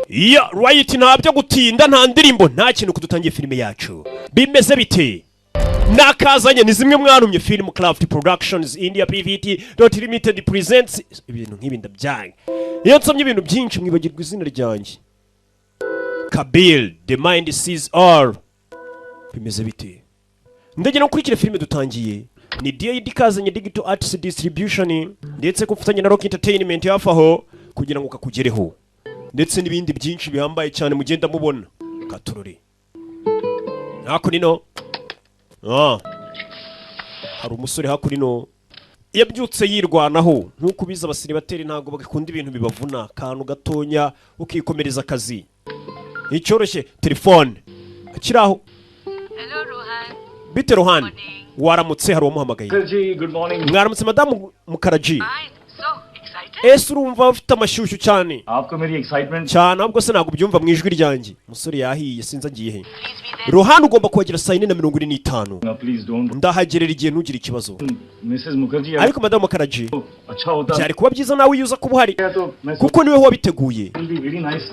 Yeah, right, nta byo gutinda, nta ndirimbo, nta kintu, kudutangiye filime yacu. Bimeze bite? Nakazanye ni zimwe mwarumye. Film Craft Productions India Pvt dot Limited presents. Ibintu nk'ibi ndabyanga. Iyo nsomye ibintu byinshi mwibagirwa izina ryanjye. Kabir, The Mind Sees All. Bimeze bite? Ndagira gukurikira filime dutangiye. Ni DID kazanye, Digital Arts Distribution, ndetse ku bufatanye na Rock Entertainment hafi aho kugira ngo kakugereho, ndetse n'ibindi byinshi bihambaye cyane mugenda mubona. Katurore hakuno. Hari umusore hakuno yabyutse yirwanaho. Nk'uko ubizi, abasiribateri ntabwo bagakunda ibintu bibavuna. Akantu gatonya ukikomereza akazi icyoroshye. Telefone akiri aho. Bite Rohan, waramutse? Hari uwamuhamagaye. Ji, good morning. Mwaramutse, madamu Mukaraji. Ese urumva ufite amashyushyu cyane? आपको मेरी excitement Cyane ahubwo se ntabwo ubyumva mu ijwi ryanjye? Umusore yahiye, sinzi agiye he. Rohan, ugomba kuhagera saa 4:45. Please don't. Ndahagerera igihe, ntugire ikibazo. Mrs Mukherjee. Ariko madamu Mukaraji, अच्छा होता byari kuba byiza nawe iyo uza kuba uhari, तो मैं kuko niwe wabiteguye. Be very nice.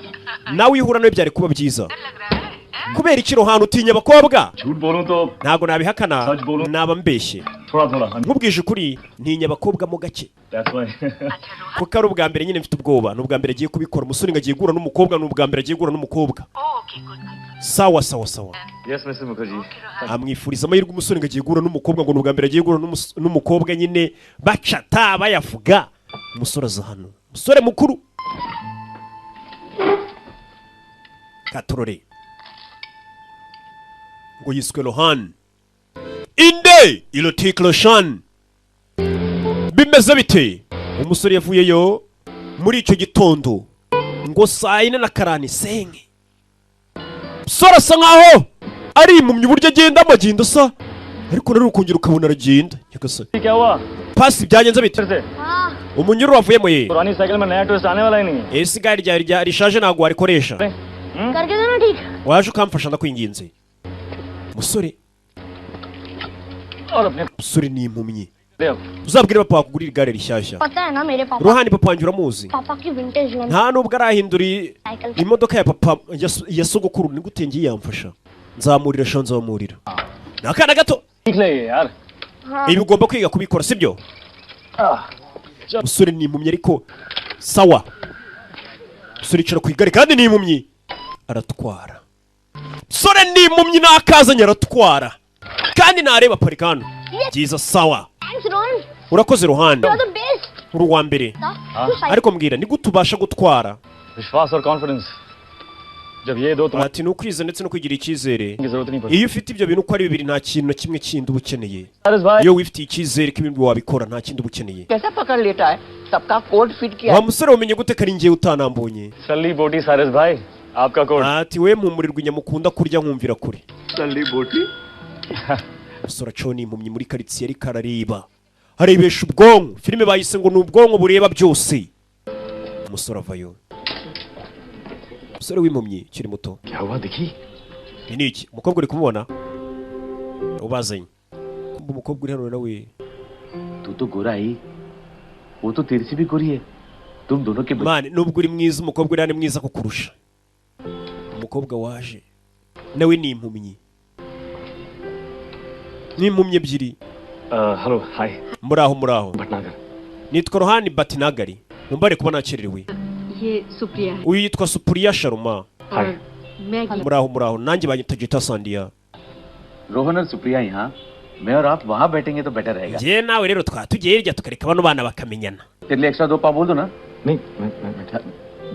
Nawe iyo uhura nawe byari kuba byiza. Kubera iki, Rohan, utinya abakobwa? झूठ बोलूं तो Ntabwo nabihakana, Such bolo. naba mbeshye. थोड़ा थोड़ा. Nkubwije ukuri, ntinya abakobwa mo gake, That's why. kuko ari ubwa mbere nyine mfite ubwoba. Ni ubwa mbere agiye kubikora. Umusore ngo agiye guhura n'umukobwa, ni ubwa mbere agiye guhura n'umukobwa. Sawa sawa sawa. Yes, Mrs Mukherjee. Amwifuriza amahirwe. Umusore ngo agiye guhura n'umukobwa, ngo ni ubwa mbere agiye guhura n'umukobwa nyine bacata bayavuga. Umusore aza hano, umusore mukuru katorore, ngo yiswe Rohan inde Irotic Roshan. Bimeze bite? Umusore yavuyeyo muri icyo gitondo ngo saa yine na karani senke. Umusore asa nkaho ari impumyi, uburyo agendamo agenda asa, ariko rero ukongera ukabona aragenda. Nyagasani! क्या हुआ? Pasi, byagenze bite? फिर से Umunyururu wavuyemo ye. पुरानी साइकिल में नया ट्विस्ट आने वाला ही नहीं है। Ese igare ryawe rishaje ntabwo warikoresha? करके दो ना ठीक। Waje ukamfasha, ndakwinginze musore. और अपने Musore ni impumyi. ले अब। Uzabwire papa wakugurira igare rishyashya. पता है ना मेरे पापा Rohan, papa wanjye uramuzi? पापा की vintage one Nta nubwo arahindura cycle. imodoka ya papa, ya sogokuru. Ni gute ngiye yamfasha? Nzamurira sha, nzamurira, ni akana gato. सीख ले ये यार। हाँ। Ibi ugomba kwiga kubikora, sibyo? Ah, Umusore ni impumyi, ariko sawa. Umusore yicara ku igare kandi ni impumyi, aratwara. Umusore ni impumyi, nakazanye aratwara kandi nareba. Parika hano, byiza, sawa. Thanks Rohan. Urakoze, Rohan. You are the best. Uri uwa mbere. तू cycle Ariko mbwira, ni gute ubasha gutwara? विश्वास और कॉन्फिडेंस, जब ये दो तुम्हारी Ati ni ukwiza ndetse no kwigirira icyizere. की जरूरत नहीं पड़ती। Iyo ufite ibyo bintu uko ari bibiri, nta kintu na kimwe kindi uba ukeneye. सारस भाई। Iyo wifitiye icyizere ko ibintu wabikora, nta kindi uba ukeneye. कैसे पकड़ लेता है सबका code fit किया। Wa musore, wamenye gute ko ari njyewe utanambonye? सल्ली बोटी सारस भाई, आपका code. Ati we mpumurirwa inyama ukunda kurya nkumvira kure. सल्ली बोटी। Umusore acaho, ni impumyi, muri karitsiye, ariko arareba, arebesha ubwonko. Filime bayise ngo ni ubwonko bureba byose. Umusore avayo, umusore w'impumyi ukiri muto. क्या हुआ, दिखी? Iyi ni iki? Umukobwa uri kumubona ubazanye, kumva umukobwa uri hano nawe. तू तो गोरा ही, वो तो तेरे से भी गोरी है। तुम दोनों के Man, nubwo uri mwiza, umukobwa uri hano ni mwiza kukurusha. Umukobwa waje nawe ni impumyi, ni impumyi ebyiri. Hello, hi. Muraho, muraho. Bhatnagar. Nitwa Rohan Batinagari, mumbare kuba nakererewe. ये सुप्रिया है। Uyu yitwa Supriya Sharma. और मैं Gita. Muraho, muraho, nanjye banyita Gita Sandiya. Rohan और सुप्रिया यहाँ, मैं और आप वहाँ बैठेंगे तो बेटर रहेगा। Njye nawe rero twaba tugiye hirya, tukareka bano bana bakamenyana. तेरे लिए एक्स्ट्रा दो पाव बोल दो ना। नहीं, मैं ठीक।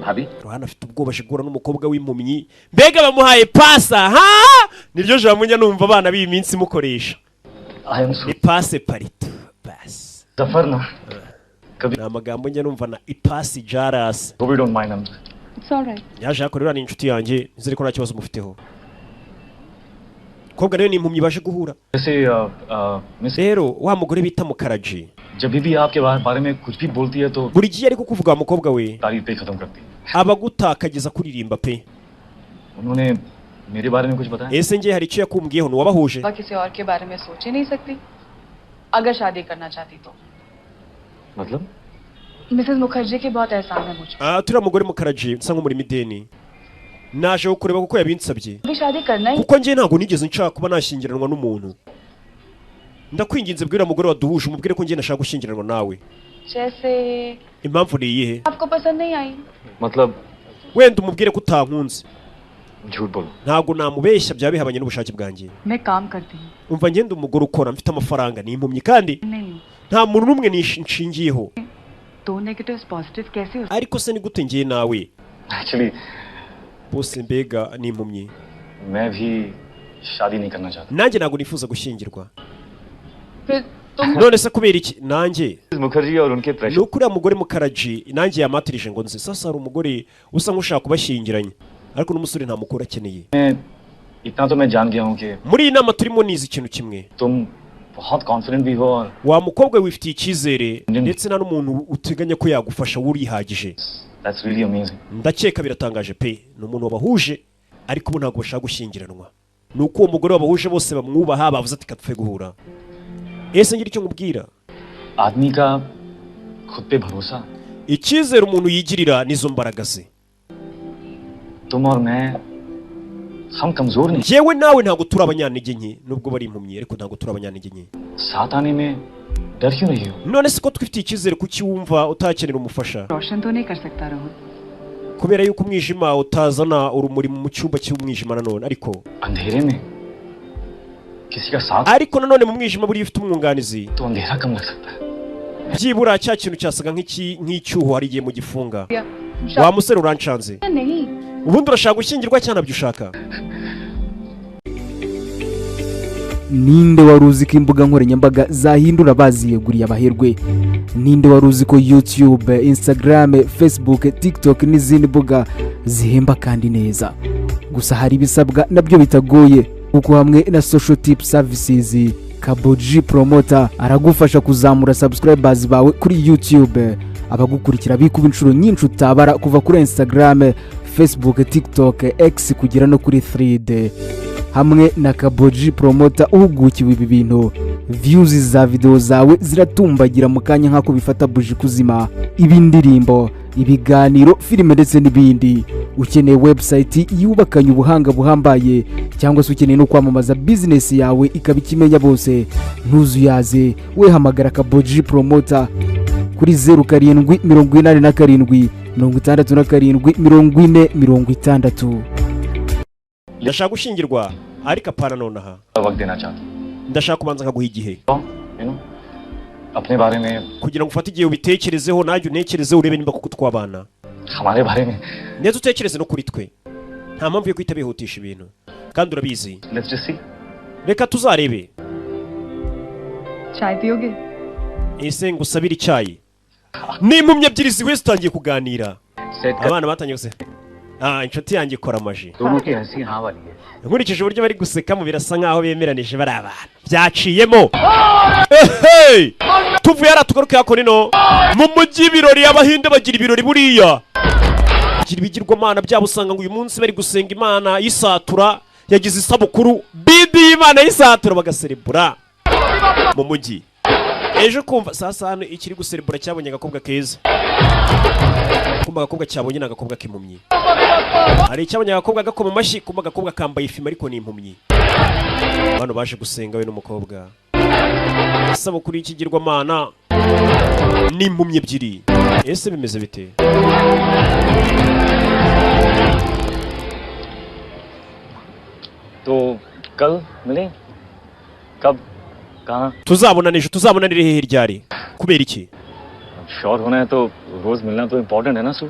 भाभी। Rohan afite ubwoba, ashigura n'umukobwa w'impumyi. Mbega bamuhaye pasa ha! Niryo jambo njya numva abana b'iyi minsi mukoresha. I am Ni passe partout pasi. Zafar ना कभी Ni amagambo njya numva na ipasi jarasi. वो भी don't mind हम। It's alright. Yaje hakorera, ni inshuti yanjye, nizere ko nta kibazo mufiteho. Umukobwa nawe ni impumyi, baje guhura. वैसे miss Rero wa mugore bita Mukaraji, जब भी आपके बारे में कुछ भी बोलती है तो buri gihe ari kukuvuga, wa mukobwa we, तारीफ पे ही खत्म करती है। aba agutakagiza kuririmba pe. उन्होंने मेरे बारे में कुछ बताया? Ese njye hari icyo yakumbwiyeho? Ntiwabahuje? वह किसी और के बारे में सोच ही नहीं सकती, अगर शादी करना चाहती तो। मतलब? मिसेस मुखर्जी के बहुत एहसान है मुझ Ah, turiya mugore Mukaraji nsa nk'umurimo ideni. Naje kukureba kuko yabinsabye. अभी शादी करना ही Kuko njye ntabwo nigeze nshaka kuba nashyingiranwa n'umuntu. Ndakwinginze, bwira umugore waduhuje, umubwire ko njye nashaka gushyingiranwa nawe. जैसे Impamvu ni iyihe? आपको पसंद नहीं आई। मतलब Wenda umubwire ko utankunze. झूठ बोलो। Ntabwo namubeshya, byaba bihabanye n'ubushake bwanjye. मैं काम करती हूँ। Umva, ngenda umugore ukora, mfite amafaranga, ni impumyi kandi नहीं हूँ। Nta muntu n'umwe nshingiyeho. दो negatives positive कैसे हो? Ariko se ni gute ngiye nawe actually bose mbega ni impumyi. मैं भी शादी नहीं करना चाहता। Nanjye ntabwo nifuza gushyingirwa. फिर तुम None se kubera iki nanjye? Mukherjee और उनके Ni pressure uko uriya mugore Mukaraji nanjye yamatirije ngo nze. Sasa hari umugore usa nk'ushaka kubashyingiranya, ariko n'umusore nta mukuru akeneye. में इतना तो मैं जान गया हूँ कि Muri iyi nama turimo nize ikintu kimwe. तुम बहुत कॉन्फिडेंट भी हो और Wa mukobwa wifitiye icyizere, ndetse nta n'umuntu uteganya ko yagufasha, wurihagije. That's really amazing. Ndakeka biratangaje pe. Ni umuntu wabahuje, ariko ubu ntabwo bashaka gushyingiranwa. Ni uko uwo mugore wabahuje bose bamwubaha, bavuze ati kapfe guhura. Ese ngira icyo nkubwira? आदमी का खुद पे भरोसा। Icyizere umuntu yigirira nizo mbaraga ze. तुम और मैं हम कमजोर नहीं। Njyewe nawe ntabwo turi abanyantege nke, nubwo bari impumyi, ariko ntabwo turi abanyantege nke. साथ आने में डर क्यों रही हो? None se ko twifitiye icyizere, kuki wumva utakenera umufasha? रोशन तो नहीं कर सकता Rohan. Kubera yuko umwijima utazana urumuri mu cyumba cy'umwijima nanone, ariko अंधेरे में किसी का साथ ariko nanone mu mwijima buriya ufite umwunganizi तो अंधेरा कम लग सकता है। Byibura cya kintu cyasaga nk'icyuho hari igihe mu gifunga. Wa musore, uranshanze. नहीं। Ubundi urashaka gushyingirwa cyangwa ntabyo ushaka? Ninde wari uzi ko imbuga nkoranyambaga zahindura baziyeguriye abaherwe? Ninde wari uzi ko YouTube, Instagram, Facebook, TikTok n'izindi mbuga zihemba kandi neza? Gusa hari ibisabwa nabyo bitagoye, kuko hamwe na Social Tip Services, Kaboji Promoter aragufasha kuzamura subscribers bawe kuri YouTube, abagukurikira bikuba inshuro nyinshi utabara, kuva kuri Instagram, Facebook, TikTok, X kugera no kuri 3D. Hamwe na Kaboji Promoter uhugukiwe ibi bintu, views za videwo zawe ziratumbagira mu kanya nk'ako bifata buji kuzima. Ibindirimbo, ibiganiro, filime ndetse n'ibindi. Ukeneye website yubakanye ubuhanga buhambaye, cyangwa se ukeneye no kwamamaza bizinesi yawe ikaba ikimenya bose, ntuzuyaze, wehamagara Kaboji Promoter kuri 0787 67 40 60. Ndashaka gushyingirwa, ariko apana nonaha. वक्त देना चाहता Ndashaka kubanza nkaguha igihe हूँ you know अपने बारे में। Kugira ngo ufate igihe ubitekerezeho, nanjye untekerezeho, urebe nimba koko twabana. हमारे बारे में। Ndetse utekereze no kuri twe. Nta mpamvu yo guhita bihutisha ibintu, kandi urabizi. Let's just see. Reka tuzarebe. चाय पियोगे? Ese ngusabire icyayi? N'impumyi ebyiri zihuye zitangiye kuganira. Set कर Abana batangiye guseka. Ah, inshuti yanjye ikora amaji. दोनों की हंसी हाँ वाली है। Nkurikije uburyo bari gusekamo, birasa nkaho bemeranije, bari abantu byaciyemo. Ehe! Tuvuye hariya tugaruke hakuno mu mujyi. Ibirori, Abahinde bagira ibirori, buriya bagira ibigirwamana byabo. Usanga ngo uyu munsi bari gusenga imana y'isatura yagize isabukuru, bidi y'imana y'isatura, bagaserebura mu mujyi. Ejo kumva saa hano ikiri guserebura cyabonye agakobwa keza. Kumva agakobwa cyabonye ni agakobwa k'impumyi. Hari icyabonye agakobwa gakoma amashyi, kumva agakobwa kambaye ifima, ariko ni impumyi. Bano baje gusenga we n'umukobwa, isabukuru y'ikigirwamana, n'impumyi ebyiri. Ese bimeze bite? तो कल मिले, कब, कहाँ? Tuzabonana ejo, tuzabonanire hehe, ryari, kubera iki? Sure होना है तो रोज मिलना तो इम्पोर्टेंट है ना सु।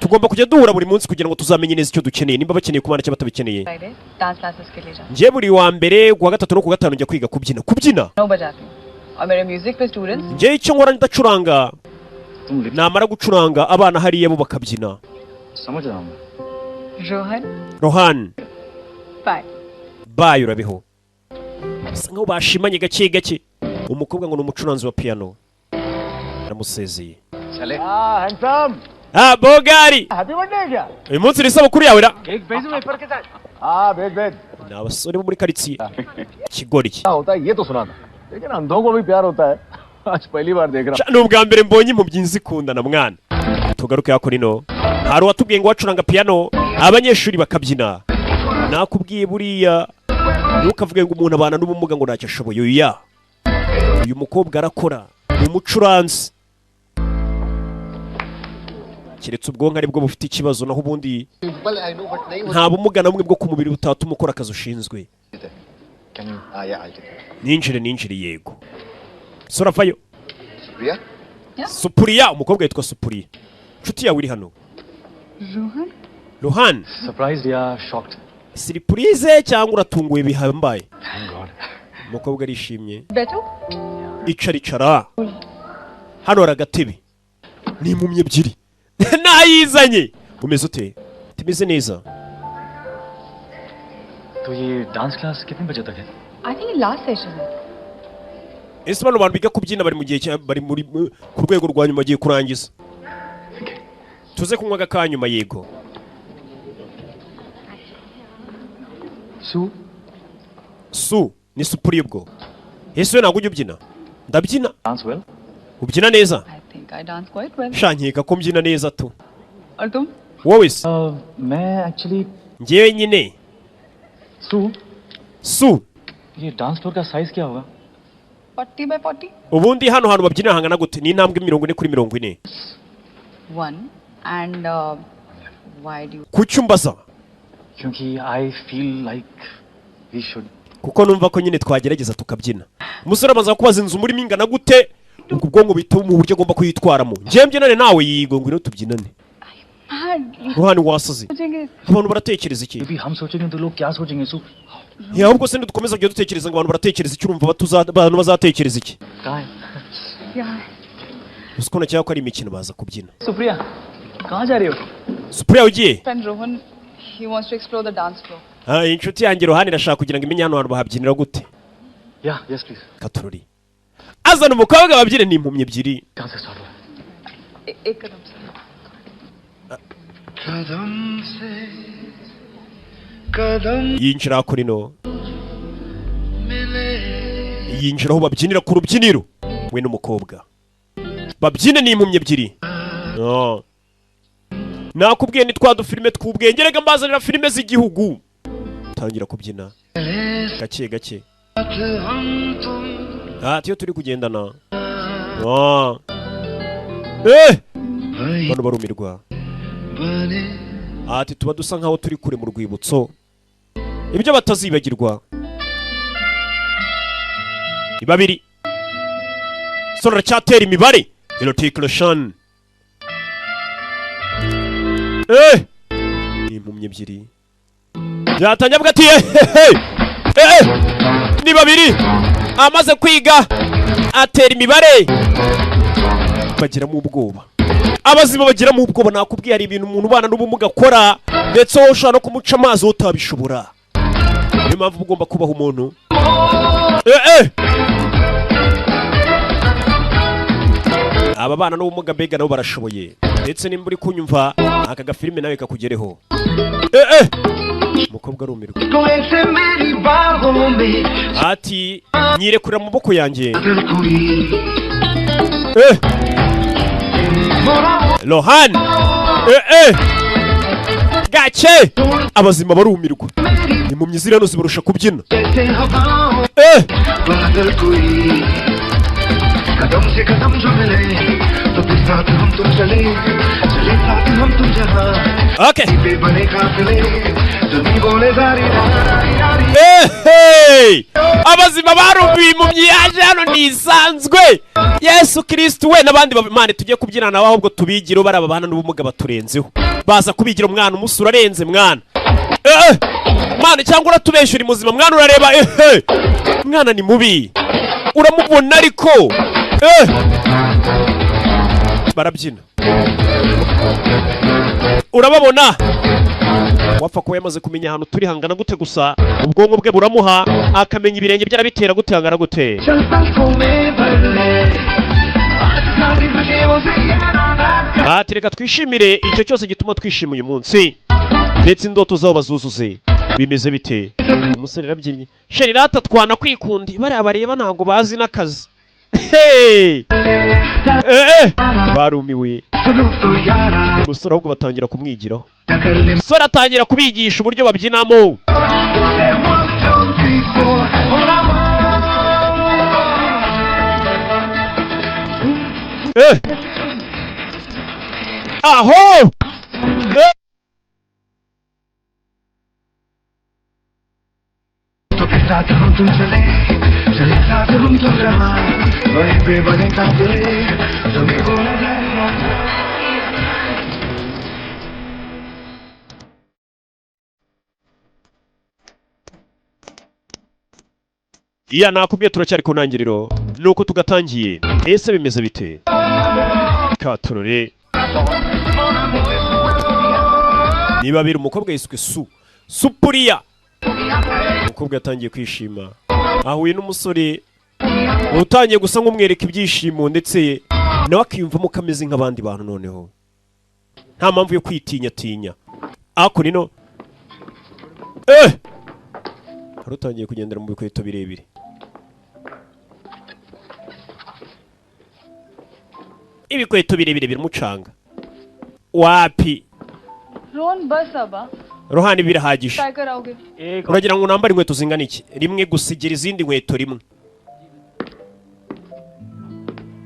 Tugomba kujya duhura buri munsi kugira ngo tuzamenye neza icyo dukeneye, nimba bakeneye kubana cyangwa batabikeneye. Friday dance classes के लिए जाती Njye buri wa mbere, ku wa gatatu no ku gatanu njya kwiga kubyina. हूँ, बजाती हूँ और मेरे म्यूजिक पे students Njye icyo nkora ndacuranga. तुम लिख Namara gucuranga, abana hariya bo bakabyina. समझ रहा हूँ मैं। Rohan. Rohan. Bye. Bayi, urabeho. Bisa nkaho bashimanye gake gake. Umukobwa ngo ni umucuranzi wa piano, aramusezeye. चले। Handsome. Ah, bogari. Happy birthday क्या? Uyu munsi ni isabukuru yawe ra? Cake भेजूं पेपर के साथ? हाँ, भेज भेज। Ni abasore bo muri karitsiye, ikigoryi. क्या होता है ये तो सुना था, लेकिन अंधों को भी प्यार होता है, आज पहली बार देख रहा Sha, ni ubwa mbere mbonye impumyi zikundana mwana. Tugaruke hakuno. Hari uwatubwiye ngo wacuranga piano, abanyeshuri bakabyina. Nakubwiye buriya ntukavuge ngo umuntu abana n'ubumuga ngo ntacyo ashoboye. Oya, uyu mukobwa arakora, ni umucuranzi. Keretse ubwonko aribwo bufite ikibazo, naho ubundi nta bumuga na bumwe bwo ku mubiri butatuma ukora akazi ushinzwe. Can you? Ah, yeah, I'll take it. Ninjire, ninjire, yego. Sora vayo. Supriya? Supuriya, umukobwa yitwa Supuriya. Inshuti yawe iri hano. Rohan. Rohan. Surprised या shocked? Surprise cyangwa uratunguwe bihambaye? Thank God. Umukobwa arishimye. बैठो। Icara, icara hano, hari agatebe. Ni impumyi ebyiri nayizanye. Umeze ute? Tumeze neza. तो ये dance class कितने बजे तक है? I think last session है। Ese bano bantu biga kubyina bari mu gihe cya bari muri ku rwego rwa nyuma, bagiye kurangiza. Tuze kunywa agakanyuma, yego. Su. Su ni Supuri ubwo. Ese we ntabwo ujya ubyina? Ndabyina. Dance well. Ubyina neza? I think I dance quite well. Sha, nkeka ko mbyina neza tu. और तुम? Wowe se? मैं actually Njyewe nyine. Su. Su. ये dance floor का size क्या होगा? 40 by 40. Ubundi hano hantu babyinira hangana gute? Ni intambwe 40 kuri 40. One and why do Kuki umbaza? क्योंकि I feel like we should. Kuko numva ko nyine twagerageza tukabyina. Umusore amaze kubaza inzu murimo ingana gute, ubwo ubwonko buhita mu buryo agomba kuyitwaramo. Njyewe mbyinane nawe? Yigo, ngwino tubyinane. Ruhani, wasaze. सोचेंगे? Abantu baratekereza iki? भी हम सोचेंगे तो लोग क्या सोचेंगे सु? Ya, ahubwo se nidukomeza kujya dutekereza ngo abantu baratekereza iki, urumva abantu bazatekereza iki? कहाँ है? यहाँ। Uzi ko nakeka ko ari imikino, baza kubyina. Supriya, कहाँ जा रही हो? Supriya, ugiye? Friend Rohan, he wants to explore the dance floor. Ah, inshuti yanjye Rohani irashaka kugira ngo imenye hano hantu bahabyinira gute. Yeah, yes, please. Katurori azana umukobwa babyine, ni impumyi ebyiri. कहाँ से start हो? एक कदम से। कदम से कदम Yinjira kuri no मिले। Yinjira aho babyinira ku rubyiniro, we n'umukobwa babyine, ni impumyi ebyiri. Ah. Nakubwiye ni twa dufilime tw'ubwenge. Rega mbazanira filime z'igihugu. Tangira kubyina gake gake. हम तुम। Ati iyo turi kugendana. Ah. Eh! Bano barumirwa. बने। Ati tuba dusa nkaho turi kure mu rwibutso, ibyo batazibagirwa. Ni babiri sora aracyatera imibare. Hrithik Roshan, eh, ni impumyi ebyiri. Byatangiye avuga ati "Ehehe, eh, ni babiri." Amaze kwiga atera imibare, bagiramo ubwoba. Abazima bagiramo ubwoba. Nakubwiye hari ibintu umuntu ubana n'ubumuga akora, ndetse wowe ushobora no kumuca amazi, wowe utabishobora. Niyo mpamvu uba ugomba kubaha umuntu. Eh, eh. Aba bana n'ubumuga mbega nabo barashoboye. Ndetse nimba uri kunyumva, aka gafilime nawe kakugereho. Eh, eh. Umukobwa arumirwa. को ऐसे मेरी बाहों में। Ati nyirekurira mu maboko yanjye. कोई। Eh. Rohan, eh, eh. Gake abazima barumirwa, impumyi ziri hano zibarusha kubyina. जैसे हवाओं Eh. बादल कोई कदम से कदम जो मिले तो फिर साथ हम तुम चले चले साथ हम तुम जहाँ Okay. पे बने काफिले जमी बोले सारी रारी रारी। Hey! Abazima barumviye impumyi yaje hano ntisanzwe. Yesu Kirisitu we n'abandi Imana tujye kubyina nawe, ahubwo tubigire. Bari ababana n'ubumuga baturenzeho, baza kubigira. Umwana umusura arenze mwana. Eh, mwana, cyangwa uratubesha, uri muzima mwana? Urareba, eh, mwana ni mubi, uramubona ariko. Eh, barabyina, urababona. Wapfa kuba yamaze kumenya ahantu turi hangana gute gusa, ubwonko bwe buramuha akamenya ibirenge byarabitera gute, hangana gute. चल पलकों में भर ले आज सारी खुशियों से ये ना। Ati reka twishimire icyo cyose gituma twishima uyu munsi, ndetse indoto zabo bazuzuze. Bimeze bite? Umusore yarabyinnye. Chérie, rata twana kwikundi, bariya bareba ntabwo bazi n'akazi. Hey! Eh, eh! Barumiwe. Umusore ahubwo batangira kumwigiraho, umusore atangira kubigisha uburyo babyinamo. Eh! Aho! Eh! तो फिर साथ हम तुम चले, चले साथ हम तुम जहाँ, वहीं पे बने काफिले, तुम्हें बोला जाएगा। Iya, nakubwiye turacyari ku ntangiriro, nuko tugatangiye. Ese bimeze bite? Katurore niba biri. Umukobwa yiswe Su Supuriya. Umukobwa yatangiye kwishima, ahuye n'umusore utangiye gusa nk'umwereka ibyishimo, ndetse nawe akiyumvamo ko ameze nk'abandi bantu, noneho nta mpamvu yo kwitinyatinya. Ako nino hari utangiye kugendera mu bikweto birebire. Ibikweto birebire biramucanga wapi. Rohan बस अब हाँ। Rohani, birahagije. Try कराओगे? Uragira ngo nambare inkweto zingana iki? Rimwe gusa, igira izindi nkweto rimwe.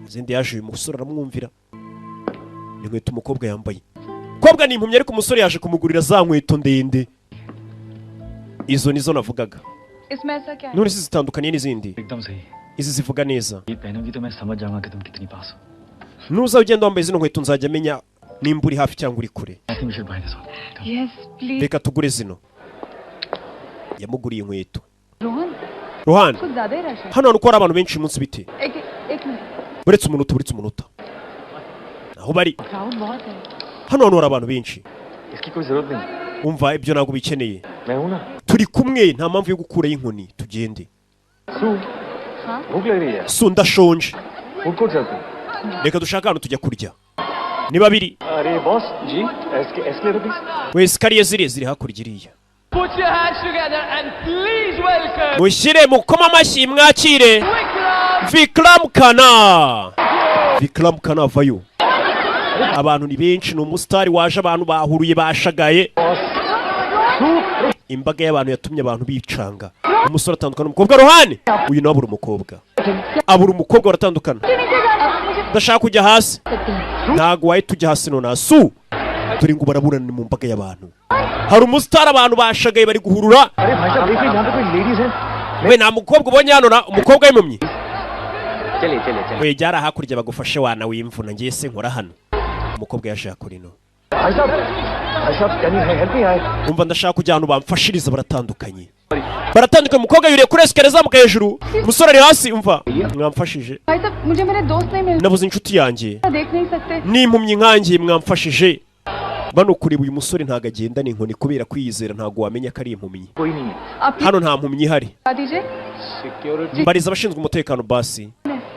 Izindi yaje, uyu musore aramwumvira. Ni inkweto umukobwa yambaye. Umukobwa ni impumyi, ariko umusore yaje kumugurira za nkweto ndende. Izo nizo navugaga. इसमें ऐसा क्या है? None se zitandukaniye n'izindi? एकदम सही। Izi zivuga neza. ये पहनूंगी तो मैं समझ जाऊंगा कि तुम कितनी पास हो। Nuza ugenda wambaye zino nkweto, nzajya menya nimba uri hafi cyangwa uri kure. I think we should buy this one. Yes please. Reka tugure zino. Yamuguriye inkweto. Rohan, Rohani, कुछ ज्यादा ही rush है। hano hantu ko hari abantu benshi uyu munsi, bite? एक एक minute. Uretse umunota, uretse umunota. Aho bari. Crowd बहुत है। Hano hantu hari abantu benshi. इसकी कोई जरूरत नहीं। Umva, ibyo ntabwo bikeneye. मैं हूं ना। Turi kumwe, nta mpamvu yo gukuraho inkoni, tugende. सू, हाँ। भूख लग रही है। Su, ndashonje. Food court चलते हैं। Reka dushake ahantu tujya kurya. Ni babiri. अरे boss ji, escalator please. We, escalier ziriya ziri hakurya iriya. Put your hands together and please welcome Mushyire mukoma amashyi, mwakire Vikram Khanna. Vikram Khanna avayo. Abantu ni benshi, ni umusitari waje, abantu bahuruye, bashagaye. Imbaga y'abantu yatumye abantu bicanga. Umusore atandukana n'umukobwa. Rohani uyu nawe abura umukobwa, abura umukobwa, baratandukana. Ndashaka kujya hasi. Ntabwo wahita ujya hasi nonaha Su. Dore ngo baraburana mu mbaga y'abantu. Hari umusitari, abantu bashagaye, bari guhurura. अरे भाई साहब, देखिए यहाँ पे कोई ladies हैं। We, nta mukobwa ubonye hano? Na umukobwa w'impumyi? चलिए चलिए चलिए। We, jyara hakurya bagufashe wana w'imvuna. Ngiye se nkora hano? Umukobwa yaje yakora ino. भाई साहब, भाई साहब, can you help me? I Umva, ndashaka kujya ahantu bamfashiriza. Baratandukanye, baratandukanye. Umukobwa yuriye kuri escalier azamuka hejuru, umusore ari hasi. Umva, mwamfashije? भाई साहब, मुझे मेरे दोस्त नहीं मिल Nabuze inshuti yanjye. देख नहीं सकते। N'impumyi nkanjye, mwamfashije? Bano kureba uyu musore, ntabwo agendana inkoni kubera kwiyizera, ntabwo wamenya ko ari impumyi. कोई नहीं है। आप Hano nta mpumyi ihari. बता दीजिए। Security. Mbariza abashinzwe umutekano basi.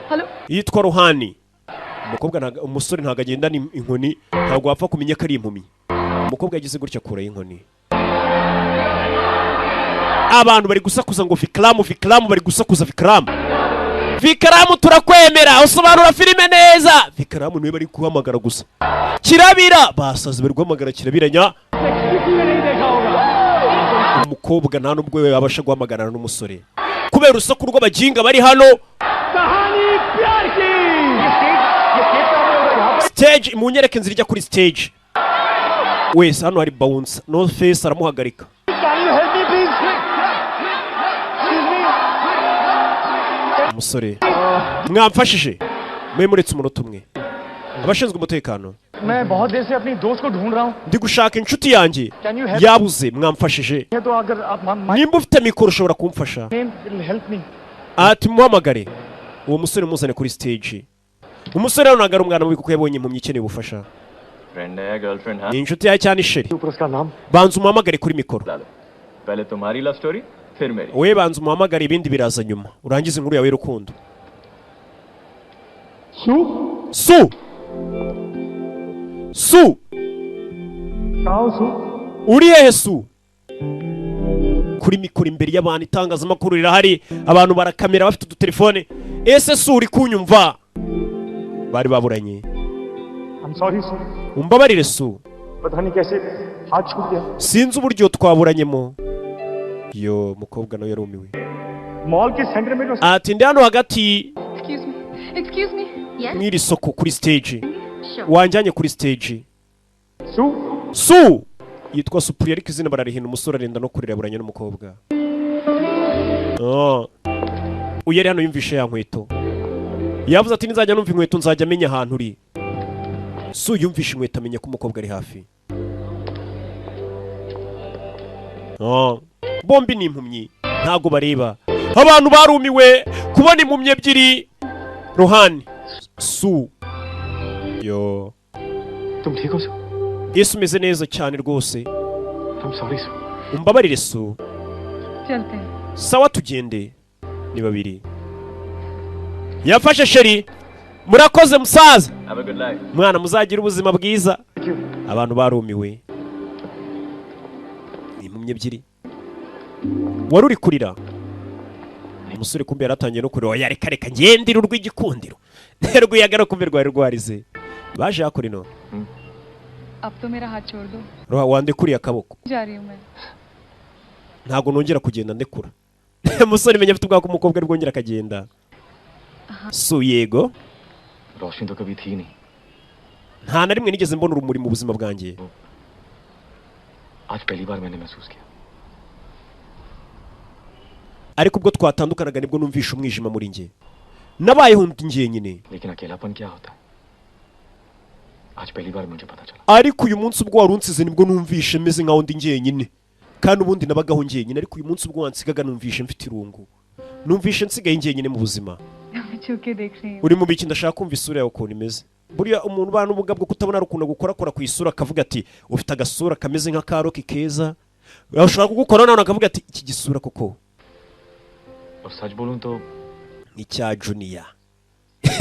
Hello. Yitwa Rohani. Umukobwa ntago, umusore ntabwo agendana inkoni, ntabwo wapfa kumenya ko ari impumyi. Umukobwa yagize gutya akuraho inkoni. Abantu bari gusakuza ngo Vikaramu, Vikaramu, bari gusakuza Vikaramu, Vikaramu, turakwemera, usobanura filime neza. Vikaramu niwe bari guhamagara gusa. Kirabira basazi bari guhamagara kirabiranya. Umukobwa nta nubwo we yabasha guhamagarana n'umusore kubera urusaku rw'abaginga bari hano. Stage, munyereke inzira ijya kuri stage. Wese hano hari bouncer, no face, aramuhagarika. Can you help me please? Excuse me. Umusore, mwamfashije mwe? Muretse umunota umwe, abashinzwe umutekano. मैं बहुत देर से अपनी दोस्त को ढूंढ रहा हूँ। Ndi gushaka inshuti yanjye. Can you help? Yabuze, mwamfashije? है तो अगर आप my Nimba ufite mikoro ushobora kumfasha. Name will help me. Ati muhamagare uwo musore, muzane kuri stage. Umusore rero ntabwo ari umwana mubi, kuko yabonye impumyi ikeneye ubufasha. Friend है girlfriend? हाँ। Ni inshuti yawe cyane chérie? ऊपर उसका नाम। Banza umuhamagare kuri mikoro. पहले तुम्हारी love story, फिर मेरी। Wowe banza umuhamagare, ibindi biraza nyuma. Urangize inkuru yawe y'urukundo. Su. Su, Su. कहाँ हो Su? Uri hehe Su? Kuri Kuri mikoro imbere y'abantu, itangazamakuru rirahari, abantu barakamera bafite udutelefone. Ese si uri kunyumva? Bari baburanye. I'm sorry sir. Umbabarire, Su. पता नहीं कैसे हाथ छूट गया। Sinzi uburyo twaburanyemo. Yo mukobwa nawe yarumiwe. Mall के सेंटर में जो Ati ndi hano hagati Excuse me, excuse me. mw'iri soko kuri stage. Wanjyanye kuri stage. Su. Su yitwa Supuri, ariko izina bararihina. Umusore arenda no kurira, aburanye n'umukobwa. Oh. Uyu yari hano, yumvishe ya nkweto, yavuze ati nizajya numva inkweto nzajya amenya ahantu uri. Su yumvishe inkweto amenya ko umukobwa ari hafi. Oh. Bombi ni impumyi, ntabwo bareba. Abantu barumiwe kubona impumyi ebyiri, Rohani, Su yo. तुम ठीक हो Su? Yesu, umeze neza cyane rwose. I'm sorry Su. Umbabarire, Su. चलते हैं। Sawa, tugende. Ni babiri yafashe. Chéri, murakoze musaza. Have a good life. Mwana, muzagire ubuzima bwiza. Abantu barumiwe, ni impumyi ebyiri. Wari uri kurira umusore, kumbe yaratangiye no kurira. Oya, reka reka, ngendire urw'igikundiro rwiyagara, kumbe rwari rwarize. Baje hakurino. अब तो मेरा हाथ छोड़ दो। Roha, wandekuriye akaboko? जा रही हूँ मैं। Ntabwo nongera kugenda, ndekura. Umusore menya afite ubwako, umukobwa ari bwongera akagenda. Su, yego. रोशनी तो कभी थी नहीं। Nta na rimwe nigeze mbona urumuri mu buzima bwanjye. आज पहली बार मैंने महसूस किया। Ariko ubwo twatandukanaga nibwo numvishe umwijima muri njye, nabayeho ndi njyenyine. लेकिन अकेलापन क्या होता है, आज पहली बार मुझे पता चला। Ariko uyu munsi ubwo wari unsize nibwo numvishe meze nkaho ndi njyenyine, kandi ubundi nabagaho njyenyine, ariko uyu munsi ubwo wansigaga numvishe mfite irungu, numvishe nsigaye njyenyine mu buzima. छू के देख रही हूँ। Uri mu biki? Ndashaka kumva isura yawe ukuntu imeze. Buriya umuntu ubana n'ubumuga bwo kutabona hari ukuntu agukorakora ku isura akavuga ati ufite agasura kameze nk'akaroki keza. Ashobora kugukora nawe akavuga ati iki gisura koko और सच बोलूं तो nk'icya Juniya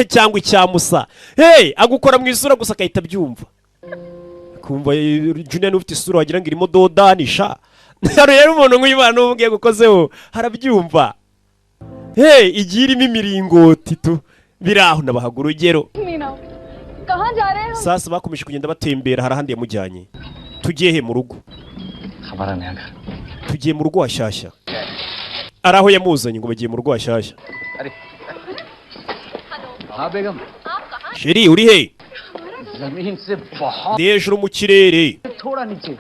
cyangwa icya Musa. Hey, agukora mu isura gusa agahita abyumva, kumva Juniya niba ufite isura wagira ngo irimo dodanisha. Rero umuntu nk'uyu ubana n'ubumuga yagukozeho harabyumva. Hey, igiye irimo imiringoti tu biri aho, nabahaga urugero. Meena, कहाँ जा रहे हैं हम? Sasa bakomeje kugenda batembera, hari ahandi yamujyanye. Tugiye he? Mu rugo. हमारा नया घर। Tugiye mu rugo hashyashya. Ari aho yamuzanye ngo bagiye mu rugo hashyashya. हाँ बेगम। Chéri, uri he? जमीन से बहुत Ndi hejuru mu kirere. थोड़ा नीचे।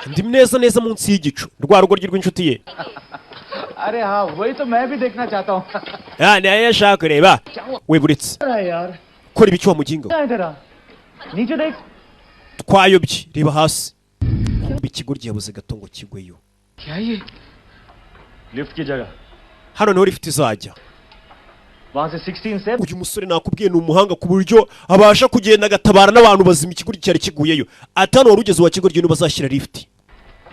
Ndi neza neza munsi y'igicu, rwa rugoryi rw'inshuti ye. अरे हाँ, वही तो मैं भी देखना चाहता हूँ। Ah, nayo ashaka kureba we buretse. अरे यार। Kora ibiki wa muginga we? इधर आ, नीचे देख। Twayobye, reba hasi. Kumva ikigoryi yabuze gato ngo kigweyo. क्या ये? लिफ्ट की जगह। Hano niho lift izajya. वहां से 16 से Uyu musore nakubwiye ni umuhanga ku buryo abasha kugenda agatabara n'abantu bazima. Ikigoryi cyari kiguyeyo, ati hano wari ugeze wa kigoryi niho bazashyira lift.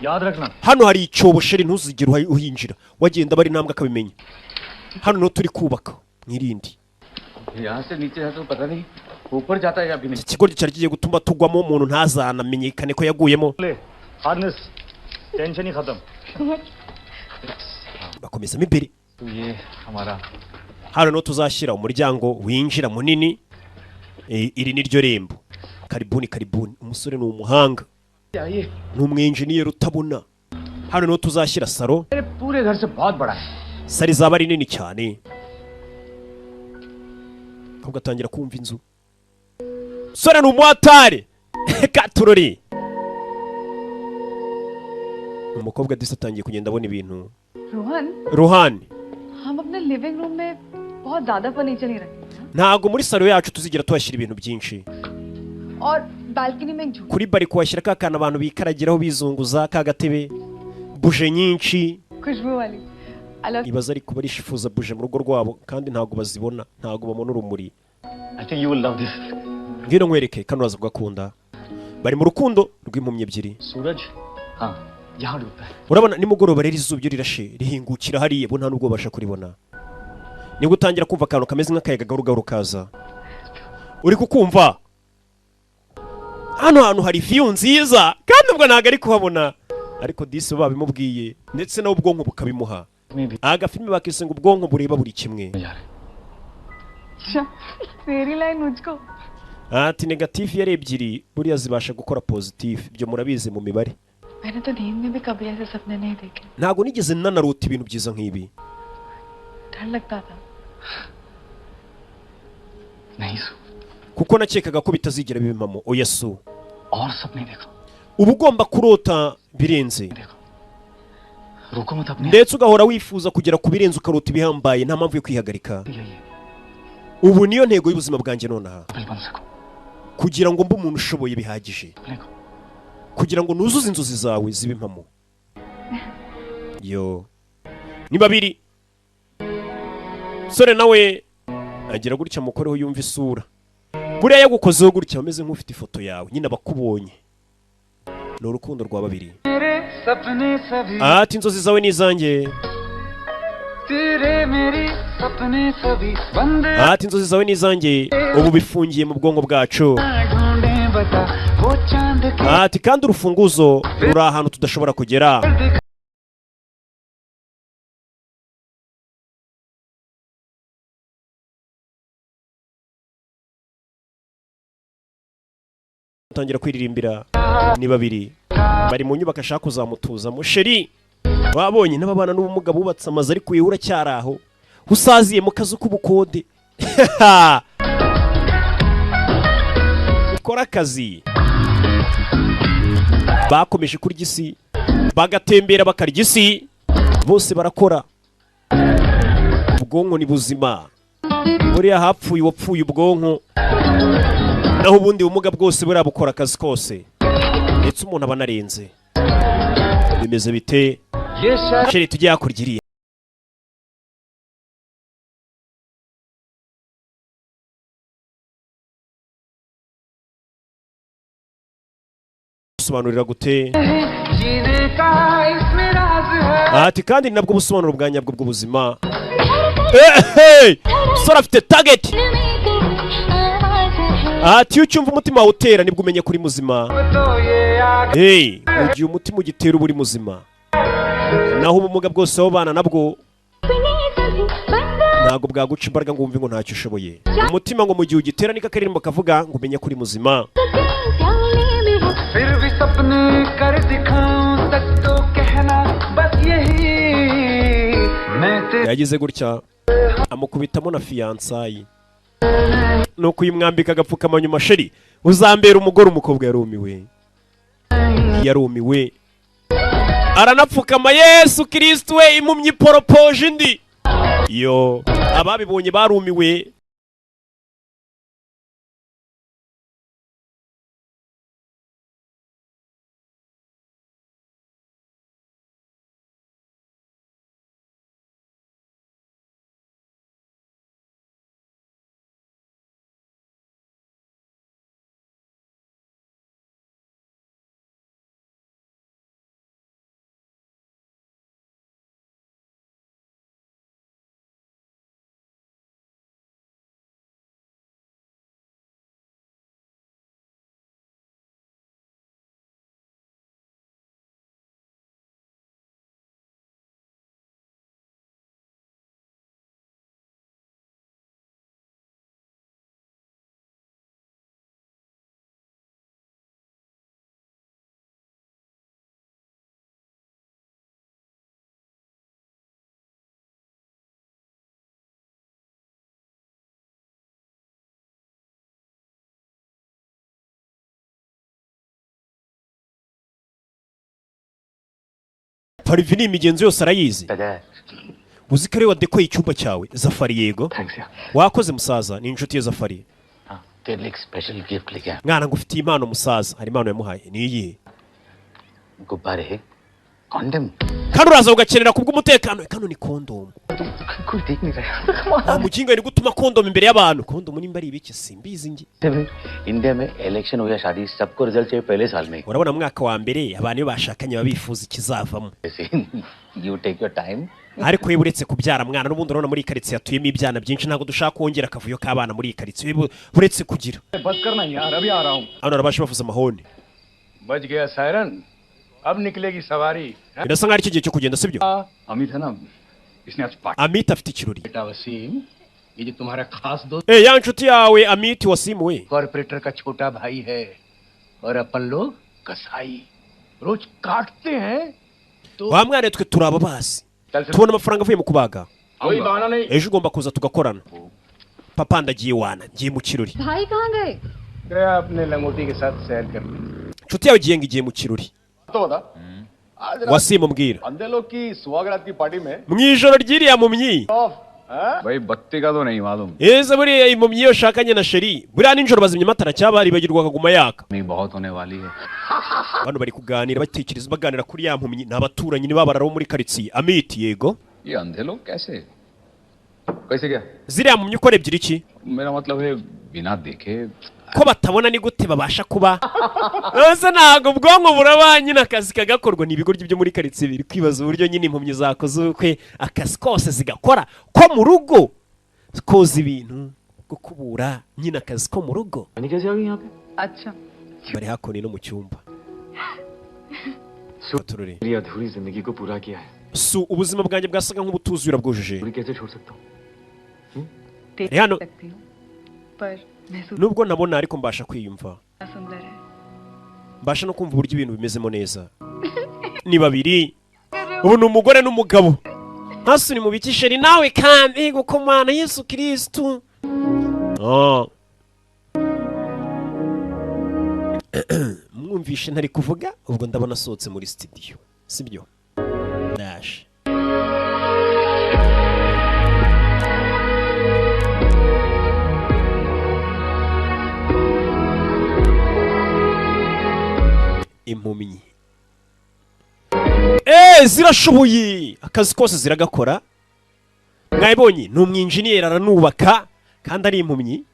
याद रखना। Hano hari icyobo chéri, ntuzigere uhinjira. Wagenda bari intambwe akabimenya. Hano niho turi kubaka, mwirindi. यहाँ से नीचे जाता तो पता नहीं ऊपर जाता है या भी नहीं। Iki kigoryi cyari kigiye gutuma tugwamo, umuntu ntazanamenyekane ko yaguyemo. ले हार्नेस, टेंशन ही खत्म। Bakomezamo imbere. तो ये हमारा Hano niho tuzashyira umuryango winjira munini. Iri ni ryo rembo. Karibuni, karibuni. Umusore ni umuhanga, ये ni umwenjeniyeri utabona. Hano niho tuzashyira salo. मेरे पूरे घर से बहुत बड़ा है। Salo izaba ari nini cyane. Ahubwo atangira kumva inzu. Umusore ni umuhatari katurori. Umukobwa disi atangiye kugenda abona ibintu. Rohan. Ruhani. हम अपने लिविंग रूम में बहुत ज्यादा फर्नीचर नहीं रखते Ntabwo muri salo yacu tuzigera tuhashyira ibintu byinshi. और बालकनी में एक झूला। Kuri balcon washyira ka kantu abantu bikaragiraho bizunguza, ka gatebe, buje nyinshi. खुशबू वाली अलग। Ibaza ariko barishifuza buje mu rugo rwabo kandi ntabwo bazibona, ntabwo babona urumuri. I think you will love this. Ngwino nkwereke kano, uraza kugakunda. Bari mu rukundo rw'impumyi ebyiri. सूरज हाँ यहाँ डूबता है। Urabona nimugoroba rero izuba iyo rirashe rihingukira hariya, bo nta nubwo babasha kuribona. Nibwo utangira kumva akantu kameze nk'akayaga gahoro gahoro kaza, uri kukumva hano hantu hari view nziza, kandi ubwo ntabwo ari kuhabona. Ariko disi babimubwiye ndetse nawe ubwonko bukabimuha. Agafilme bakise ngo ubwonko bureba buri kimwe. तेरी line मुझको Ati negative yari ebyiri buriya zibasha gukora positive, ibyo murabizi mu mibare. मैंने तो नींद में भी कभी ऐसे सपने नहीं देखे। Ntago nigeze nanarota ibintu byiza nk'ibi. डर लगता था। Kuko nakekaga ko bitazigera bibimamo. Oya su, uba ugomba kurota birenze, ndetse ugahora wifuza kugera ku birenze, ukarota ibihambaye, nta mpamvu yo kwihagarika. Ubu niyo ntego y'ubuzima bwanjye nonaha, kugira ngo mbe umuntu ushoboye bihagije, kugira ngo nuzuze inzozi zawe zibe impamo. Yo ni babiri sore nawe agira gutya mukoreho yumva isura. Buriya yagukozeho gutya ameze nk'ufite ifoto yawe nyine abakubonye. Ni urukundo rwa babiri. Ati inzozi zawe n'izanjye. Ati inzozi zawe n'izanjye ubu bifungiye mu bwonko bwacu. Ati kandi urufunguzo ruri ahantu tudashobora kugera. Tangira kwiririmbira. Ni babiri bari mu nyubako ashaka kuzamutuzamo. Sheri wabonye n'ababana n'ubumuga bubatse amazu ariko yewe uracyari aho usaziye mu kazu k'ubukode. Ukora akazi. Bakomeje kurya isi, bagatembera bakarya isi, bose barakora. Ubwonko ni buzima. Buriya hapfuye uwapfuye ubwonko, naho ubundi bumuga bwose buriya bukora akazi kose, ndetse umuntu aba anarenze. Bimeze bite sheri tujye hakurya iriya? Sobanurira gute? Ati kandi nabwo busobanuro bwa nyabwo bw'ubuzima. Sora afite target. Ati iyo ucyumva umutima wawe utera nibwo umenye kuri muzima. Hey, mu gihe umutima ugitera uba uri muzima, naho ubumuga bwose wabana nabwo ntabwo bwaguca imbaraga ngo wumve ngo ntacyo ushoboye. Umutima ngo mu gihe ugitera niko akaririmbo kavuga ngo umenye kuri muzima. Yagize gutya amukubitamo na fiyansayi, nuko uyimwambika agapfukamanyuma. Sheri uzambera umugore. Umukobwa yarumiwe, yarumiwe, aranapfukama. Yesu Kristo we, impumyi poropoje indi. Yo ababibonye barumiwe. Parivi ni imigenzo yose arayizi. Uzi ko ariwe wadekoye icyumba cyawe Zafari? Yego wakoze musaza, ni inshuti ye Zafari. Mwana ngufitiye impano musaza. Hari impano yamuhaye, ni iyihe? Kandi uraza ugakenera kubw'umutekano. Kano ni kondomu. Nta mukinga ni gutuma kondomu imbere y'abantu. Kondomu nimba ari ibiki simbizi nge. Urabona mwaka wa mbere abantu iyo bashakanye babifuza ikizavamo. Ariko iyo uretse kubyara mwana n'ubundi urabona muri iyi karitsiye hatuyemo ibyana byinshi, ntabwo dushaka kongera akavuyo k'abana muri iyi karitsiye uretse kugira. Hano arabasha bavuza amahoni. बच गया siren. अब निकलेगी सवारी। Birasa nkaho ari cyo gihe cyo kugenda, sibyo? Amit है ना, इसने आज party. Amit afite ikirori. बेटा वसीम, ये जो तुम्हारा खास दोस्त Eh, ya nshuti yawe Amit Wasimu we, corporator का छोटा भाई है और अपन लोग कसाई रोज काटते हैं। Wa mwana, twe turi ababazi, tubona amafaranga avuye mu kubaga. वही बहाना नहीं। Ejo ugomba kuza tugakorana. Papa, ndagiye wana, ngiye mu kirori. भाई कहाँ गए? गया अपने लंगोटी के साथ सैर करने। Inshuti yawe igiye ngo igiye mu kirori. तो बता आज रात Wasimu, mbwira, अंधे लोग की सुहागरात की पार्टी में mu ijoro ry'iriya mumyi? Of हाँ? भाई बत्ती का तो नहीं मालूम। Ese buriya impumyi iyo ushakanye na chéri, buriya nijoro bazimya amatara cyangwa baribagirwa akaguma yaka? नहीं, बहुत होने वाली है। Bano bari kuganira, batekereza, baganira kuri ya mpumyi. Ni abaturanyi, ni babarara bo muri karitsiye. Amit: yego. ये अंधे लोग कैसे कैसे क्या? Ziriya mpumyi ukora ebyiri iki? मेरा मतलब है बिना देखे। Ko batabona, ni gute babasha kuba? Ese ntabwo ubwonko buraba nyine akazi kagakorwa? Ni ibigoryi byo muri karitsiye biri kwibaza uburyo nyine impumyi zakoze ubukwe, akazi kose zigakora ko mu rugo, koza ibintu, gukubura, nyine akazi ko mu rugo. कैसे आ गई यहाँ पे? अच्छा। Bari hakuno no mu cyumba. Turore. मेरी अधूरी जिंदगी को पूरा किया है। Su, ubuzima bwanjye bwasaga nk'ubutuzuye, urabwujuje. पूरी कैसे छोड़ सकता हूँ? देख Ari hano. सकती हूँ पर महसूस Nubwo nabona, ariko mbasha kwiyumva, सुंदर है। Mbasha no kumva uburyo ibintu bimezemo neza. Ni babiri ubu, ni umugore n'umugabo. Hasi ni mu biki chéri nawe kandi gukomana Yesu Kirisitu. Ah. Mwumvishe ntari kuvuga, ubwo ndabona asohotse muri studio, sibyo? Ndaje. Impumyi zirashoboye, akazi kose ziragakora. Mwabibonye, ni umwinjiniyeri, aranubaka kandi ari impumyi.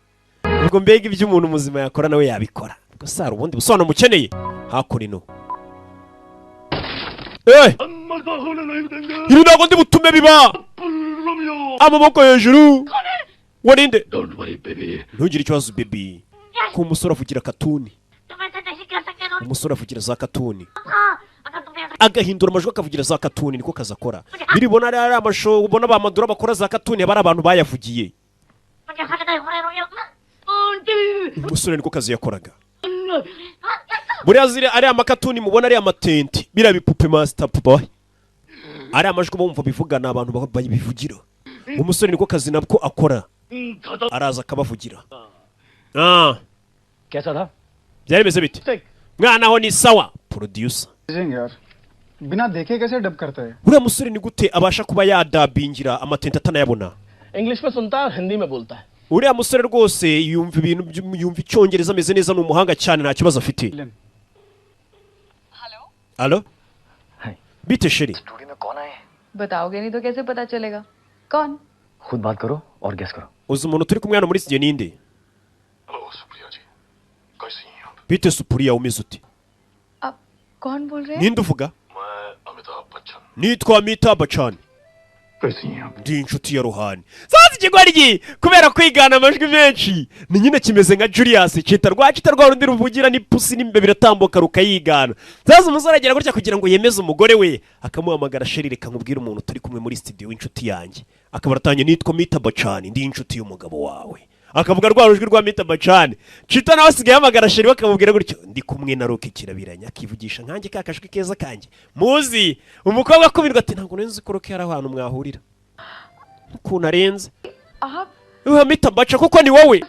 Ubwo mbega ibyo umuntu muzima yakora nawe yabikora. Ubwo se hari ubundi busobanuro mukeneye? Hakuno, ibi ntabwo ndi butume biba. Amaboko hejuru, warinde. Ntugire ikibazo baby. Ko umusore avugira katuni, umusore avugira za katuni, agahindura amajwi akavugira za katuni, niko kazi akora. Biribona ari amashow ubona ba Madura bakora za katuni, aba ari abantu bayavugiye. Umusore niko kazi yakoraga. Buriya ziri ari amakatuni mubona, ari amatenti, biriya bipupe, master boy, ari amajwi bumva bivugana, abantu babivugira. Umusore niko kazi nabwo akora, araza akabavugira. Ah, कैसा था? Byari bimeze bite mwana? Ho ni sawa, producer. यार, बिना देखे कैसे डब करता है? Uriya musore ni gute abasha kuba yadabingira amatenti atanayabona? English में सुनता है और हिंदी में बोलता है। Uriya musore rwose yumva ibintu yumva icyongereza ameze neza, ni umuhanga cyane, nta kibazo afite. Alo, bite chéri? बताओगे नहीं तो कैसे पता चलेगा कौन? खुद बात करो और गेस करो। Uzi umuntu turi kumwe hano muri studio ninde? Bite Supuriya, umeze ute? आप कौन बोल रहे हैं? Ninde uvuga? Nitwa Amitabh Bachchan, ndi inshuti ya Rohani. Sasa ikigoryi kubera kwigana amajwi menshi ni nyine kimeze nka Julius Chita, rwa Chita rwa rundi ruvugira n'ipusi n'imbe biratambuka rukayigana. Sasa umusore agera gutya kugira ngo yemeze umugore we, akamuhamagara: chéri, reka nkubwire umuntu turi kumwe muri studio w'inshuti yanjye. Akaba aratangiye: nitwa Amitabh Bachchan, ndi inshuti y'umugabo wawe. Akavuga rwa rujwi rwa Amitabh Bachchan. Chita nawe asigaye ahamagara chéri we akamubwira gutyo: ndi kumwe na Rocky Kirabiranya, akivugisha nkanjye ka kajwi keza kanjye muzi. Umukobwa akubirwa ati: ntabwo nzi ko Rocky hari ahantu mwahurira, ukuntu arenze. आप Amitabh Bachchan kuko ni wowe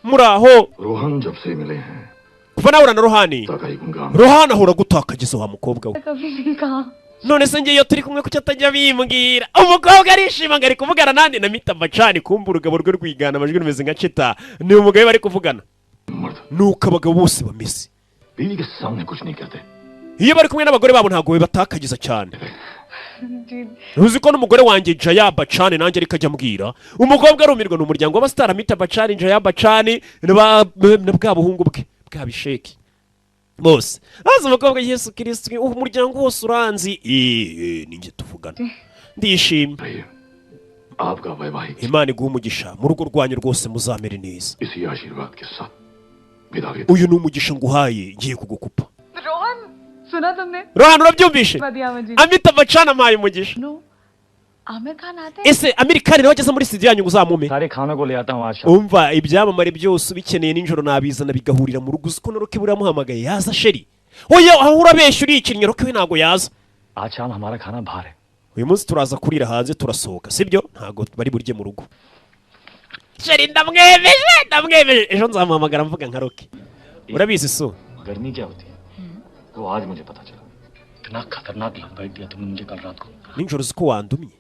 muraho? Rohan जब से मिले हैं Kuva nahura na Rohani, Rohani ahora gutakagiza wa mukobwa we. कभी नहीं कहा। None se ngiye iyo turi kumwe kuki atajya bimbwira? Umukobwa arishima ngo ari kuvugana nande? Na Amitabh Bachchan. Kumva urugabo rwe rwigana amajwi rumeze nka Chita, ni umugabo we bari kuvugana. Nuko abagabo bose bameze बीवी के सामने कुछ नहीं कहते। iyo bari kumwe n'abagore babo, ntabwo batakagiza cyane. जी। Uzi ko n'umugore wanjye Jaya Bachchan nanjye ariko ajya ambwira? Umukobwa arumirwa. Ni umuryango w'abasitari, Amitabh Bachchan, Jaya Bachchan na bwa buhungu bwe bwa Bisheki bose. Maze umukobwa: Yesu Kirisitu, umuryango wose uranzi. Ninjye tuvugana, ndishimye. आपका वैवाहिक Imana iguha umugisha mu rugo rwanyu rwose, muzamere neza. इसी आशीर्वाद के साथ विदा लेता Uyu ni umugisha nguhaye, ngiye kugukupa. Rohan, सुना तुमने Rohan, urabyumvishe? बढ़िया मुझे Amitabh Bachchan ampaye umugisha. No Aamir Khan आते Ese Aamir Khan nawe ageze muri studio yanyu ngo uzamume? सारे खानों को ले आता हूँ आज शाम। Umva, ibyamamare byose ubikeneye nijoro nabizana bigahurira mu rugo. Uzi ko na Rocky buramuhamagaye yaza chéri? Oya, aho urabeshya, urikinnye. Rocky we ntabwo yaza. आज शाम हमारा खाना बाहर है। Uyu munsi turaza kurira hanze, turasohoka, sibyo? Ntabwo bari burye mu rugo. Chéri, ndamwemeje, ndamwemeje. Ejo nzamuhamagara mvuga nka Rocky, urabizi so. गर्मी क्या होती है वो आज मुझे पता चला। इतना खतरनाक लव बाइट दिया तुमने मुझे कल रात को। Nijoro uzi ko wandumye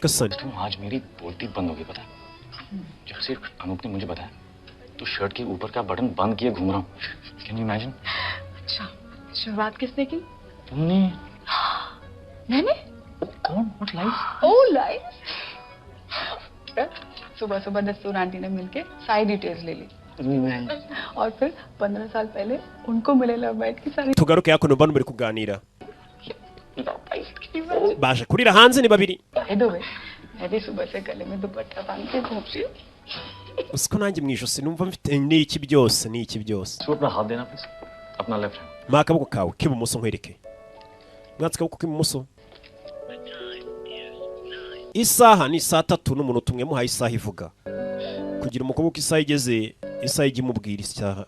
gasani? तुम आज मेरी बोलती बंद हो गई, पता है? जब से अनूप ने मुझे बताया तो शर्ट के ऊपर का बटन बंद किए घूम रहा हूँ। Can you imagine? अच्छा, शुरुआत किसने की? तुमने। मैंने? कौन? What life? Oh life. सुबह सुबह दस्तूर आंटी ने मिलके सारी डिटेल्स ले ली और फिर 15 साल पहले उनको मिले लव बाइट की सारी Tugaruke hakuno, bano bari kuganira. Love bite की वजह। Baje kurira hanze ni babiri. By the way, मैं भी सुबह से गले में दुपट्टा बांध के घूम रही हूँ। Uzi ko nanjye mu ijosi numva mfite n'iki byose, n'iki byose. तू अपना हाथ देना प्लीज, अपना left hand. Mpa akaboko kawe k'ibumoso nkwereke. Mwatsi akaboko k'ibumoso. Isaha ni saa 3 n'umunota 1. Muhaye isaha ivuga kugira umukobwa uko isaha igeze, isaha ijya imubwira isaha.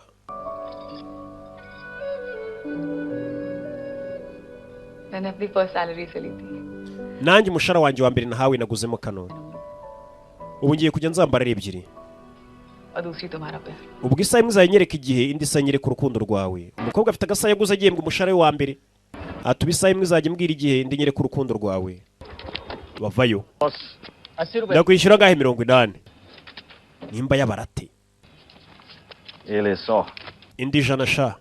मैंने अपनी first salary से ली थी। Nanjye umushahara wanjye wa mbere nahawe naguzemo kano. Ubu ngiye kujya nzambara ari ebyiri. और दूसरी तुम्हारा प्यार। Ubwo isaha imwe izajya igihe, indi isaha inyereka urukundo rwawe. Umukobwa afite agasaha yaguze agihembwa umushahara we wa mbere. Atuba isaha imwe izajya imbwira igihe, indi inyereka urukundo rwawe. Bavayo. 80 रुपए। Ndakwishyura angahe? 80 nimba y'abarate. ये ले 100। Indi 100 sha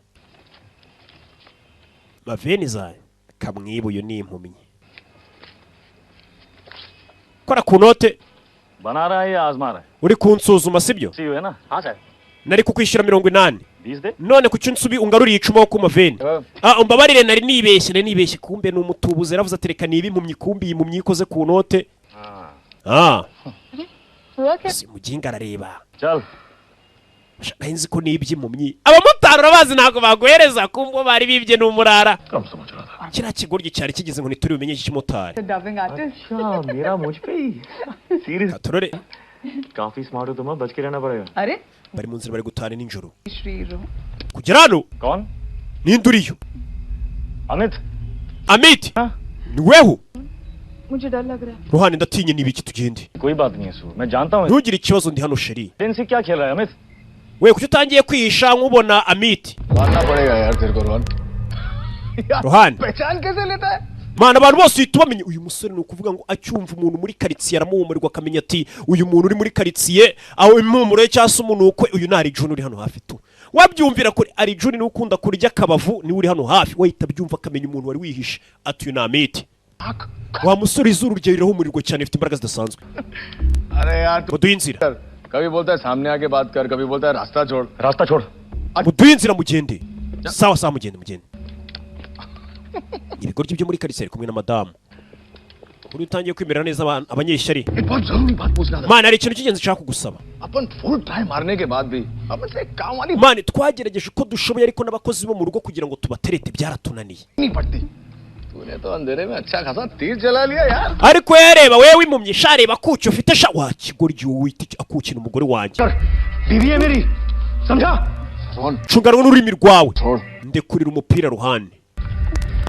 maveni zawe kamwiba. Uyu ni impumyi, kora ku note. बना रहा है या आजमा रहा है? Uri kunsuzuma, sibyo? सी है ना? हाँ sir. Nari kukwishyura 80. 20 दे। None kuki unsubi ungaruriye 10 wo ku maveni? Ah, umbabarire, nari nibeshye, nari nibeshye. Kumbe ni umutubuzi, yaravuze ati reka niba impumyi. Kumbe iyi impumyi ikoze ku note. Ah, हुआ क्या? Si muginga arareba. चल। Nari nzi ko nibye impumyi. Abamotari urabazi, ntabwo baguhereza. Kumbe bari bibye ni umurara. कम समझ रहा था। Kiriya kigoryi cyari kigize ngo ntituri bumenye iki kimotari. Dubbing artist. अच्छा, मेरा मुझ पे ही serious? Katorore. काफी स्मार्ट हो तुम, अब बच के रहना पड़ेगा। अरे Bari mu nzira, bari gutana nijoro. Shri रो Kugera hano. कौन? Ninde uriyo? Amit. Amit, ni weho? मुझे डर लग रहा है। Rohan, ndatinye. Ni ibiki? Tugende. कोई बात नहीं है सू, मैं जानता हूँ। Ntugire ikibazo, ndi hano chéri. दिन से क्या खेल रहा है Amit? We, kuki utangiye kwihisha nkubona, Amit? मानना पड़ेगा यार तेरे को रोहन। Rohan. पहचान कैसे लेता है? Mana, abantu bose uhita ubamenya. Uyu musore ni ukuvuga ngo acyumva umuntu muri karitsiye aramuhumurirwa, akamenya ati uyu muntu uri muri karitsiye aho impumuro ye cyangwa se umunuko, uyu ni Arijuni uri hano hafi tu. Wabyumvira kure, Arijuni niwe ukunda kurya akabavu, niwe uri hano hafi. Wahita abyumva akamenya umuntu wari wihishe, ati uyu ni Amit. Wa musore, izuru ryawe rirahumurirwa cyane, rifite imbaraga zidasanzwe. अरे यार तू Muduhe inzira. कभी बोलता है सामने आके बात कर, कभी बोलता है रास्ता छोड़। रास्ता छोड़। Muduhe inzira mugende. Sawa sawa, mugende, mugende. Ibigoryi byo muri karitsiye ari kumwe na madamu. Uri utangiye kwemerera neza abanyeshyari. एक बहुत जरूरी बात पूछना था। Mana, hari ikintu cy'ingenzi nshaka kugusaba. अपन फुल ट्राई मारने के बाद भी अपन से काम वाली Man, twagerageje uko dushoboye, ariko n'abakozi bo mu rugo kugira ngo tubaterete byaratunaniye. नहीं पड़ती। तूने तो अंधेरे में अच्छा खासा तीर चला लिया यार। Ariko yareba wewe impumyi sha, reba akuki ufite sha. Wa kigoryi wowe, wita akukina umugore wanjye? बीवी है मेरी, समझा? Rohan. Cunganwa n'ururimi rwawe. Ndekurira umupira ruhande,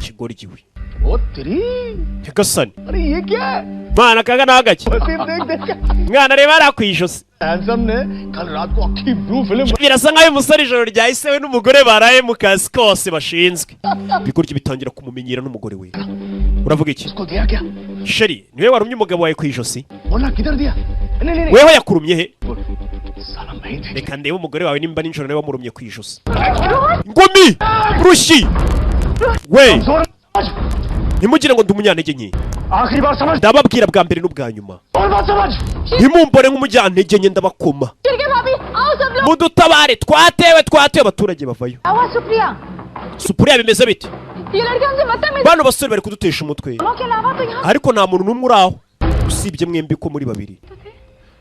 kigoryi we. ओ तेरी। Nyagasani. अरे ये क्या है? Mwana, akaga ni agake? Wasim, देख देख। Mwana, reba hariya ku ijosi. Handsome ने कल रात को अक्खी blue film. Birasa nk'aho uyu musore ijoro ryahise we n'umugore baraye mu kazi kose bashinzwe. Ibigoryi bitangira kumumenyera n'umugore we. Uravuga iki? उसको दिया क्या? Chéri, niwe warumye umugabo wawe ku ijosi? बोलना, किधर दिया? नहीं नहीं नहीं। Weho yakurumye he? साला मैं ही। Reka ndebe umugore wawe nimba nijoro nawe wamurumye ku ijosi. Ngumi rushyi we, ntimugire ngo ndi umunyantege nke. आखिरी बार समझ। Ndababwira bwa mbere n'ubwa nyuma, और बात समझ। ntimumbone nk'umunyantege nke, ndabakoma. ठीक है भाभी, आओ सब लोग। Mudutabare, twatewe, twatewe! Abaturage bavayo. आवा सुप्रिया। Supuriya, bimeze bite? ये लड़के हमसे बदतमीज। Bano basore bari kudutesha umutwe. दोनों के अलावा तो यहाँ Ariko nta muntu n'umwe uri aho usibye mwembi ko muri babiri,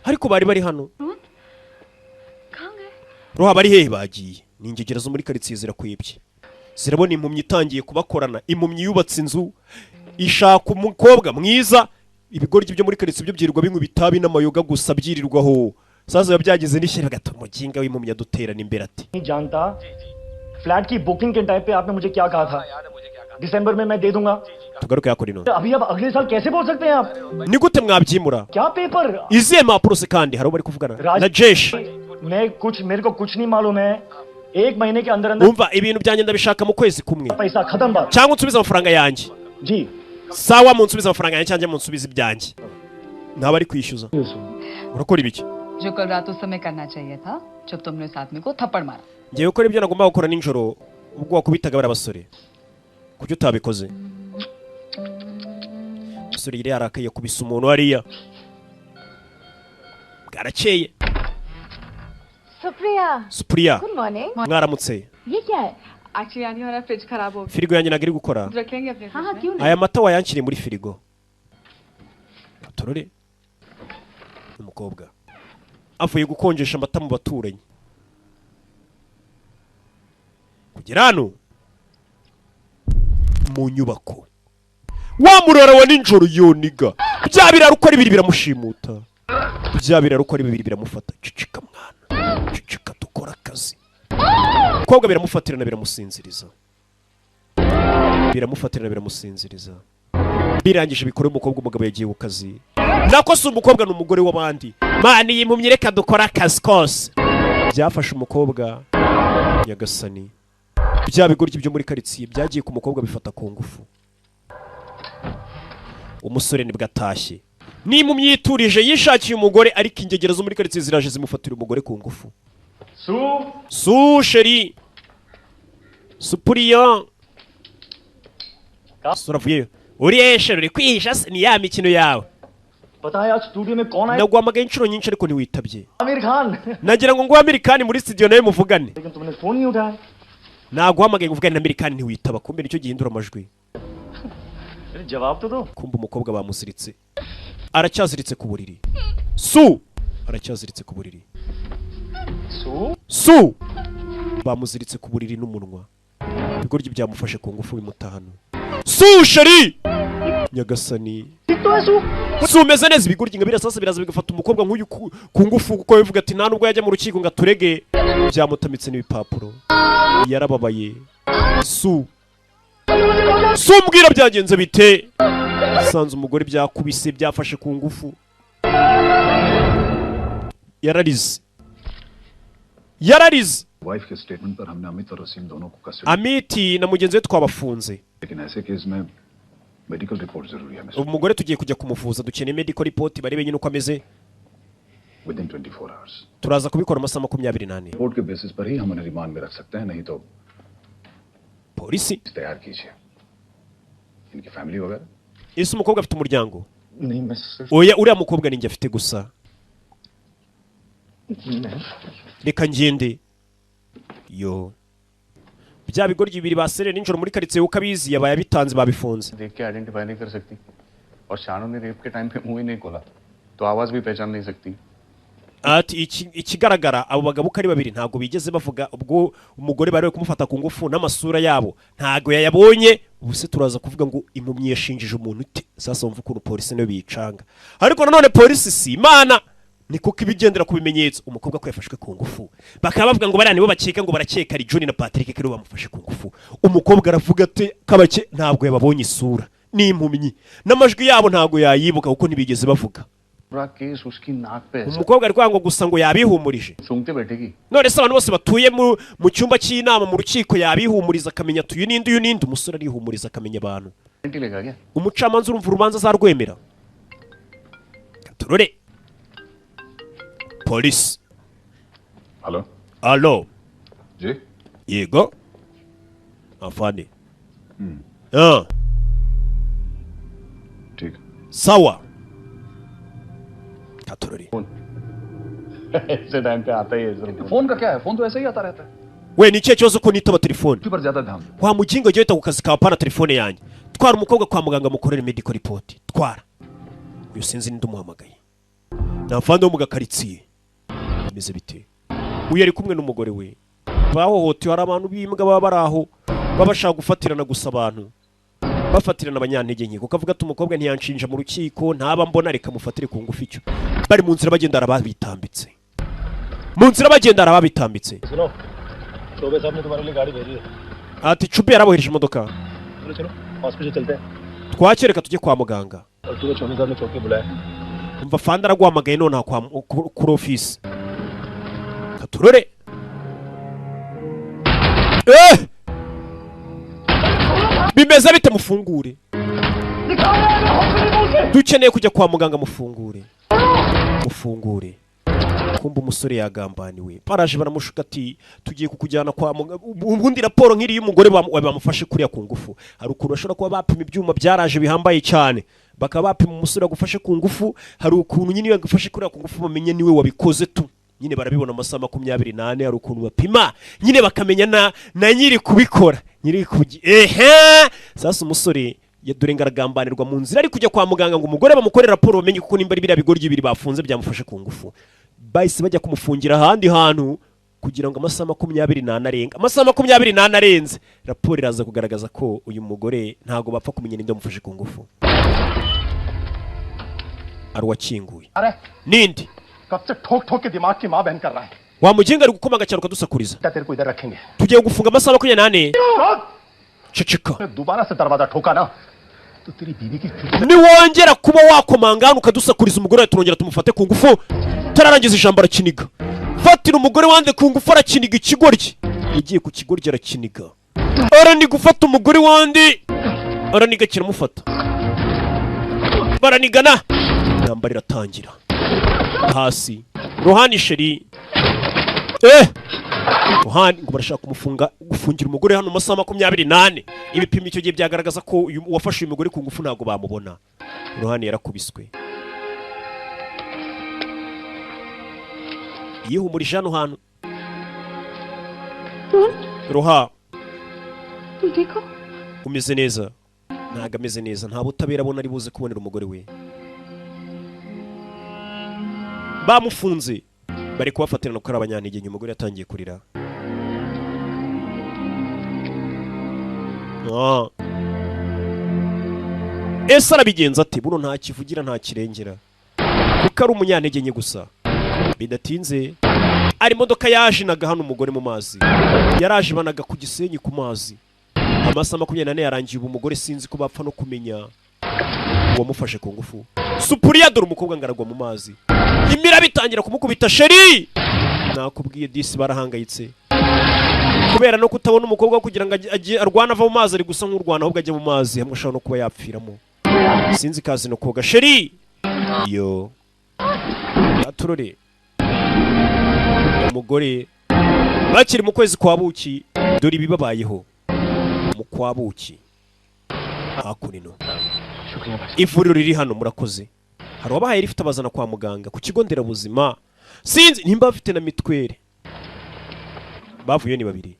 ariko bari bari hano. कहाँ गए? Roha, bari hehe? Bagiye ni ingegera zo muri karitsiye zirakwibye. Zirabona impumyi itangiye kubakorana. Impumyi yubatse inzu, ishaka umukobwa mwiza. Ibigoryi byo muri karitsiye byo byirirwa binywa ibitabi n'amayoga gusa, byirirwaho. Sasa biba byagize n'ishyari, bagata umuginga w'impumyi aduterana imbere ati नहीं जानता। फ्लैट की बुकिंग के टाइम पे आपने मुझे क्या कहा था? दिसंबर में मैं दे दूंगा। Tugaruke yakora ino. अभी आप अगले साल कैसे बोल सकते हैं आप? Ni gute mwabyimura? क्या paper? Izihe mpapuro se? Kandi hari uwo bari kuvugana na Jeshi. मैं कुछ मेरे को कुछ नहीं मालूम है। एक महीने के अंदर अंदर Umva, ibintu byanjye ndabishaka mu kwezi kumwe पैसा खत्म बात। cyangwa unsubize amafaranga yanjye. Ji. Sawa, munsubize amafaranga yanjye cyangwa munsubize ibyanjye. Ntaba ari kwishyuza. Urakora ibiki? जो कल रात उस समय करना चाहिए था जब तुमने उस आदमी को थप्पड़ मारा। Ngiye gukora ibyo nagomba gukora nijoro ubwo wakubitaga bariya basore. Kuki utabikoze? Umusore yari yarakaye, yakubise umuntu hariya. Bwarakeye. Supriya. Supriya. Good morning. Mwaramutse. ये क्या है? Actually aunty, हमारा फ्रिज खराब हो गया। Firigo yanjye ntabwo iri gukora. रख लेंगे अपने हाँ हाँ, क्यों नहीं? Aya mata wayanshyiriye muri firigo. Turore, umukobwa avuye gukonjesha amata mu baturanyi kugera hano mu nyubako. Wa murara wa nijoro yoniga bya biraro uko ari bibiri biramushimuta, bya biraro uko ari bibiri biramufata. Cicika mwana, cicika, dukora akazi. Umukobwa biramufatirana biramusinziriza, biramufatirana biramusinziriza. Birangije bikora umukobwa. Umugabo yagiye ku kazi, nako si umukobwa, ni umugore w'abandi. Mani, iyi mpumyi, reka dukore akazi kose. Byafashe umukobwa. Nyagasani, bya bigoryi byo muri karitsiye byagiye ku mukobwa bifata ku ngufu. Umusore nibwo atashye n'impumyi yiturije, yishakiye umugore, ariko ingegera zo muri karitsiye ziraje zimufatira umugore ku ngufu. Su. Su, chérie, Supuriya. Suravuyeyo uriya chérie, uri kwihisha se? Ni ya mikino yawe. पता है आज स्टूडियो में कौन आया? Naguhamagaye inshuro nyinshi ariko ntiwitabye. Aamir Khan. Nagira ngo nguhe Amerikani muri studio nawe muvugane. लेकिन तुमने फोन नहीं उठाया। Naguhamagaye ngo uvugane na Amerikani, ntiwitaba. Kumbe nicyo gihindura amajwi. अरे जवाब तो दो। Kumbe umukobwa bamuziritse, aracyaziritse ku buriri. Su aracyaziritse ku buriri. Su. Su bamuziritse ku buriri n'umunwa. Ibigoryi byamufashe ku ngufu bimutahano. Su, chérie, nyagasani. ठीक तो है सु? Si umeze neza? Ibigoryi nka birasasa biraza bigafata umukobwa nk'uyu ku ngufu, kuko bivuga ati nta nubwo yajya mu rukiko ngo aturege. Byamutamitse n'ibipapuro, yarababaye. Su, Su, mbwira byagenze bite? Sanze umugore byakubise, byafashe ku ngufu, yararize, yararize. Wife के स्टेटमेंट पर हमने अमित और वसीम दोनों को custody Amiti na mugenzi we twabafunze. लेकिन ऐसे केस में medical report जरूरी है। Umugore tugiye kujya kumuvuza, dukeneye medical report barebe nyine uko ameze. Within 24 hours. Turaza kubikora amasaha 24. Report के बेसिस पर ही हम उन्हें रिमांड में रख सकते हैं, नहीं तो Polisi. तैयार कीजिए। इनकी फैमिली वगैरह? Ese umukobwa afite umuryango? नहीं, मैं सिर्फ Oya, uriya mukobwa ni njye afite gusa. नहीं। Reka ngende. Yo, bya bigoryi bibiri basereye nijoro muri karitsiye, uko abizi yabaye abitanze, babifunze. देख के आइडेंटिफाई नहीं कर सकती और शानू ने रेप के टाइम पे मुंह ही नहीं खोला तो आवाज भी पहचान नहीं सकती। Ati ikigaragara abo bagabo uko ari babiri ntabwo bigeze bavuga ubwo umugore bari bari kumufata ku ngufu, n'amasura yabo ntabwo yayabonye. Ubu se turaza kuvuga ngo impumyi yashinjije umuntu ute? Sasa wumva ukuntu polisi nayo biyicanga, ariko nanone polisi si imana, ni kuko ibigendera ku bimenyetso. Umukobwa ko yafashwe ku ngufu, bakaba bavuga ngo bariya nibo bakeka, ngo barakeka ari John na Patrick ko aribo bamufashe ku ngufu. Umukobwa aravuga ati kabake ntabwo yababonye isura, ni impumyi, n'amajwi yabo ntabwo yayibuka kuko ntibigeze bavuga. पूरा केस उसकी नाक पे है। Umukobwa ari kwanga gusa ngo yabihumurije. सूंघते बैठेगी। None se abantu bose batuye mu cyumba cy'inama mu rukiko yabihumuriza akamenya ati uyu ninde, uyu ninde? Umusore arihumuriza akamenya abantu. Guarantee लेगा क्या? Umucamanza urumva urubanza azarwemera? Turore polisi. Hello. Alo. Ji. Yego afande. Ah. ठीक। Sawa, katurore. ऐसे टाइम पे आता ही है sir. Phone का क्या है? फोन तो ऐसे ही आता रहता है। We, ni ikihe kibazo ko nitaba telefone? पर ज्यादा ध्यान दो। Wa mugingo, jya wita ku kazi kawe, pana telefone yanjye. Twara umukobwa kwa muganga mukorere medical report. Twara uyu, sinzi ninde umuhamagaye, ni afande wo mu gakaritsiye. Bimeze bite? Uyu ari kumwe n'umugore we bahohotewe. Hari abantu b'imbwa baba bari aho. Baba bashaka gufatirana gusa abantu, bafatirana abanyantege nke, kuko avuga ati umukobwa ntiyanshinja mu rukiko, ntaba mbona, reka mufatire ku ngufu. Icyo bari mu nzira bagenda arababitambitse, mu nzira bagenda arababitambitse. सुनो, चौबे साहब ने तुम्हारे लिए गाड़ी भेजी है। Ati Cubi yarabohereje imodoka. चलो चलो, हॉस्पिटल चलते हैं। Twakireka tujye kwa muganga. और तुम्हें चौबे साहब ने चौकी बुलाया। Umva, fanda araguhamagaye nonaha kwa kuri ofisi. Katurore eh bimeze bite? Mufungure, dukeneye kujya kwa muganga, mufungure, mufungure. Kumva umusore yagambaniwe, baraje baramushuka ati tugiye kukujyana kwa muganga. Ubundi raporo nk'iriya y'umugore bamufashe kuriya ku ngufu, hari ukuntu bashobora kuba bapima, ibyuma byaraje bihambaye cyane, bakaba bapima umusore wagufashe ku ngufu. Hari ukuntu nyine iyo yagufashe kuriya ku ngufu bamenye niwe wabikoze tu, nyine barabibona amasaha 24. Hari ukuntu bapima nyine bakamenya na nyiri kubikora, nyiri kugi ehe. Sasa umusore ya dore ngaragambanirwa mu nzira ari kujya kwa muganga ngo umugore bamukorere raporo bamenye kuko nimba ari biriya bigoryi bibiri bafunze byamufashe ku ngufu. Bahise bajya kumufungira ahandi hantu kugira ngo amasaha 24 arenga. Amasaha 24 arenze, raporo iraza kugaragaza ko uyu mugore ntabwo bapfa kumenya ninde wamufashe ku ngufu. Ari uwakinguye. अरे, ninde? कब से ठोक ठोक के दिमाग की माँ बहन कर रहा है। Wa muginga, ari gukomanga cyane ukadusakuriza. तेरे को इधर रखेंगे। Tugiye gufunga amasaha 24. Ceceka. दोबारा से दरवाजा ठोका ना तो तेरी बीवी की Niwongera kuba wakomanga hano ukadusakuriza, umugore wawe turongera tumufate ku ngufu. Tararangiza ijambo arakiniga. Fatira umugore wanjye ku ngufu, arakiniga. Ikigoryi yagiye ku kigoryi, arakiniga, araniga. Ufata umugore wandi araniga, kiramufata, baranigana, intambara iratangira. Hasi Rohani, chérie, Rohani, ngo barashaka kumufunga, gufungira umugore hano mu masaha 24. Ibipimo icyo gihe byagaragaza ko uwafashe uyu mugore ku ngufu ntabwo bamubona. Rohani yarakubiswe, yihumurije hano hantu. Roha, तुम ठीक हो? Umeze neza? Ntabwo ameze neza, nta butabera abona ari buze kubonera umugore we. Bamufunze, bari kubafatirana kuko ari abanyantege nke. Umugore yatangiye kurira. Ah. Ese arabigenza ate? Buno nta kivugira, nta kirengera, kuko ari umunyantege nke gusa. Bidatinze ari imodoka yaje inaga hano umugore mu mazi, yaraje ibanaga ku Gisenyi ku mazi. Amasaha 24 yarangiye, ubu umugore sinzi ko bapfa no kumenya uwamufashe ku ngufu. Supuriya, dore umukobwa ngaragwa mu mazi, imiraba itangira kumukubita. Chérie, nakubwiye disi, barahangayitse kubera no kutabona umukobwa kugira ngo arwane ava mu mazi. Ari gusa nk'urwana ahubwo ajya mu mazi hamwe ashobora no kuba yapfiramo, sinzi kazi no koga. Chérie, yo aturore umugore bakiri mu kwezi kwa buki, dore ibibabayeho mu kwa buki hakuno. Ivuriro riri hano, murakoze. Hari uwabahaye lift abazana kwa muganga ku kigo nderabuzima, sinzi nimba bafite na mitwere. Bavuye ni babiri.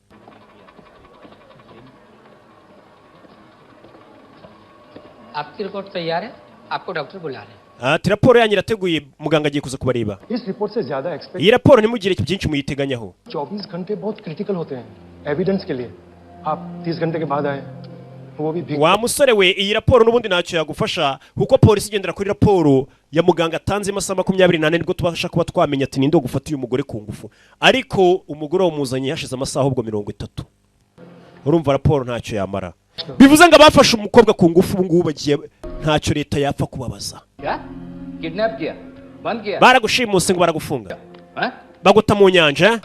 आपकी रिपोर्ट तैयार है, आपको डॉक्टर बुला रहे हैं। Ati raporo yanyu irateguye, muganga agiye kuza kubareba. इस रिपोर्ट से ज्यादा expect Iyi raporo ntimugire byinshi muyiteganyaho. 24 घंटे बहुत क्रिटिकल होते हैं एविडेंस के लिए। आप 30 घंटे के बाद आए, वो भी भीग Wa musore we, iyi raporo n'ubundi ntacyo yagufasha kuko polisi igendera kuri raporo ya muganga atanze amasaha 24, nibwo tubasha kuba twamenya ati ninde gufata uyu mugore ku ngufu. Ariko umugore wamuzanye hashize amasaha ahubwo 30, urumva raporo ntacyo yamara. Bivuze ngo abafashe umukobwa ku ngufu ubu ngubu bagiye, ntacyo leta yapfa kubabaza. क्या किडनैप किया, बंद किया? Baragushimuse ngo baragufunga, हाँ? baguta mu nyanja.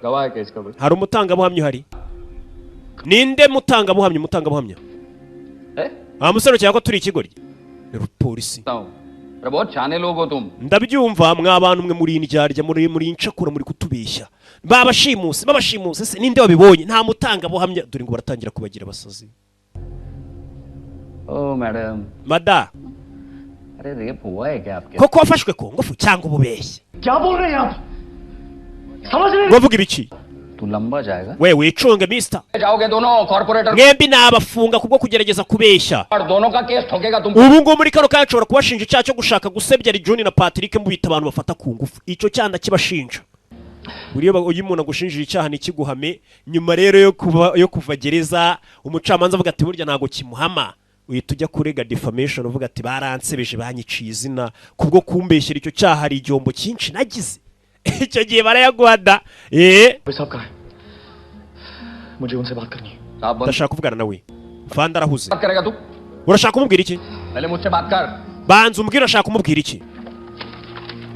गवाह है क्या इसका कोई? Hari umutangabuhamya uhari? Ninde mutangabuhamya? Umutangabuhamya? Eh? Wa musore, cyangwa ko turi ikigoryi? Ni polisi. अरे, बहुत शाने लोग हो तुम। Ndabyumva, mwa bantu mwe, muri indyarya, muri incakura, muri kutubeshya. Babashimuse, babashimuse se ninde wabibonye? Nta mutangabuhamya. Dore ngo baratangira kubagira abasazi. O madam. Mada. अरे, रेप हुआ है क्या आपके? Koko wafashwe ku ngufu cyangwa ububeshye? क्या बोल रहे हैं आप? समझ रहे? Bavuga ibiki? तू लंबा जाएगा। We wicunge, mister. जाओगे दोनों corporator. Mwembi nabafunga kubwo kugerageza kubeshya. और दोनों का केस ठोकेगा तुम। Ubu ngubu muri kano kanya nshobora kubashinja icyaha cyo gushaka gusebya John na Patrick mubita abantu bafata ku ngufu. Icyo cyaha ndakibashinja. Buriya iyo umuntu agushinjije icyaha ntikiguhame, nyuma rero yo kuva gereza umucamanza avuga ati burya ntago kimuhama, uhita ujya kurega defamation uvuga ati baransebeje, banyiciye izina kubwo kumbeshyera icyo cyaha, hari igihombo cyinshi nagize. Icyo gihe barayaguha da. साहब कहाँ है? मुझे उनसे बात करनी है। Ndashaka kuvugana nawe. Fanda arahuze. बात करेगा तू? Urashaka kumubwira iki? पहले मुझसे बात कर। Banza umbwire urashaka kumubwira iki.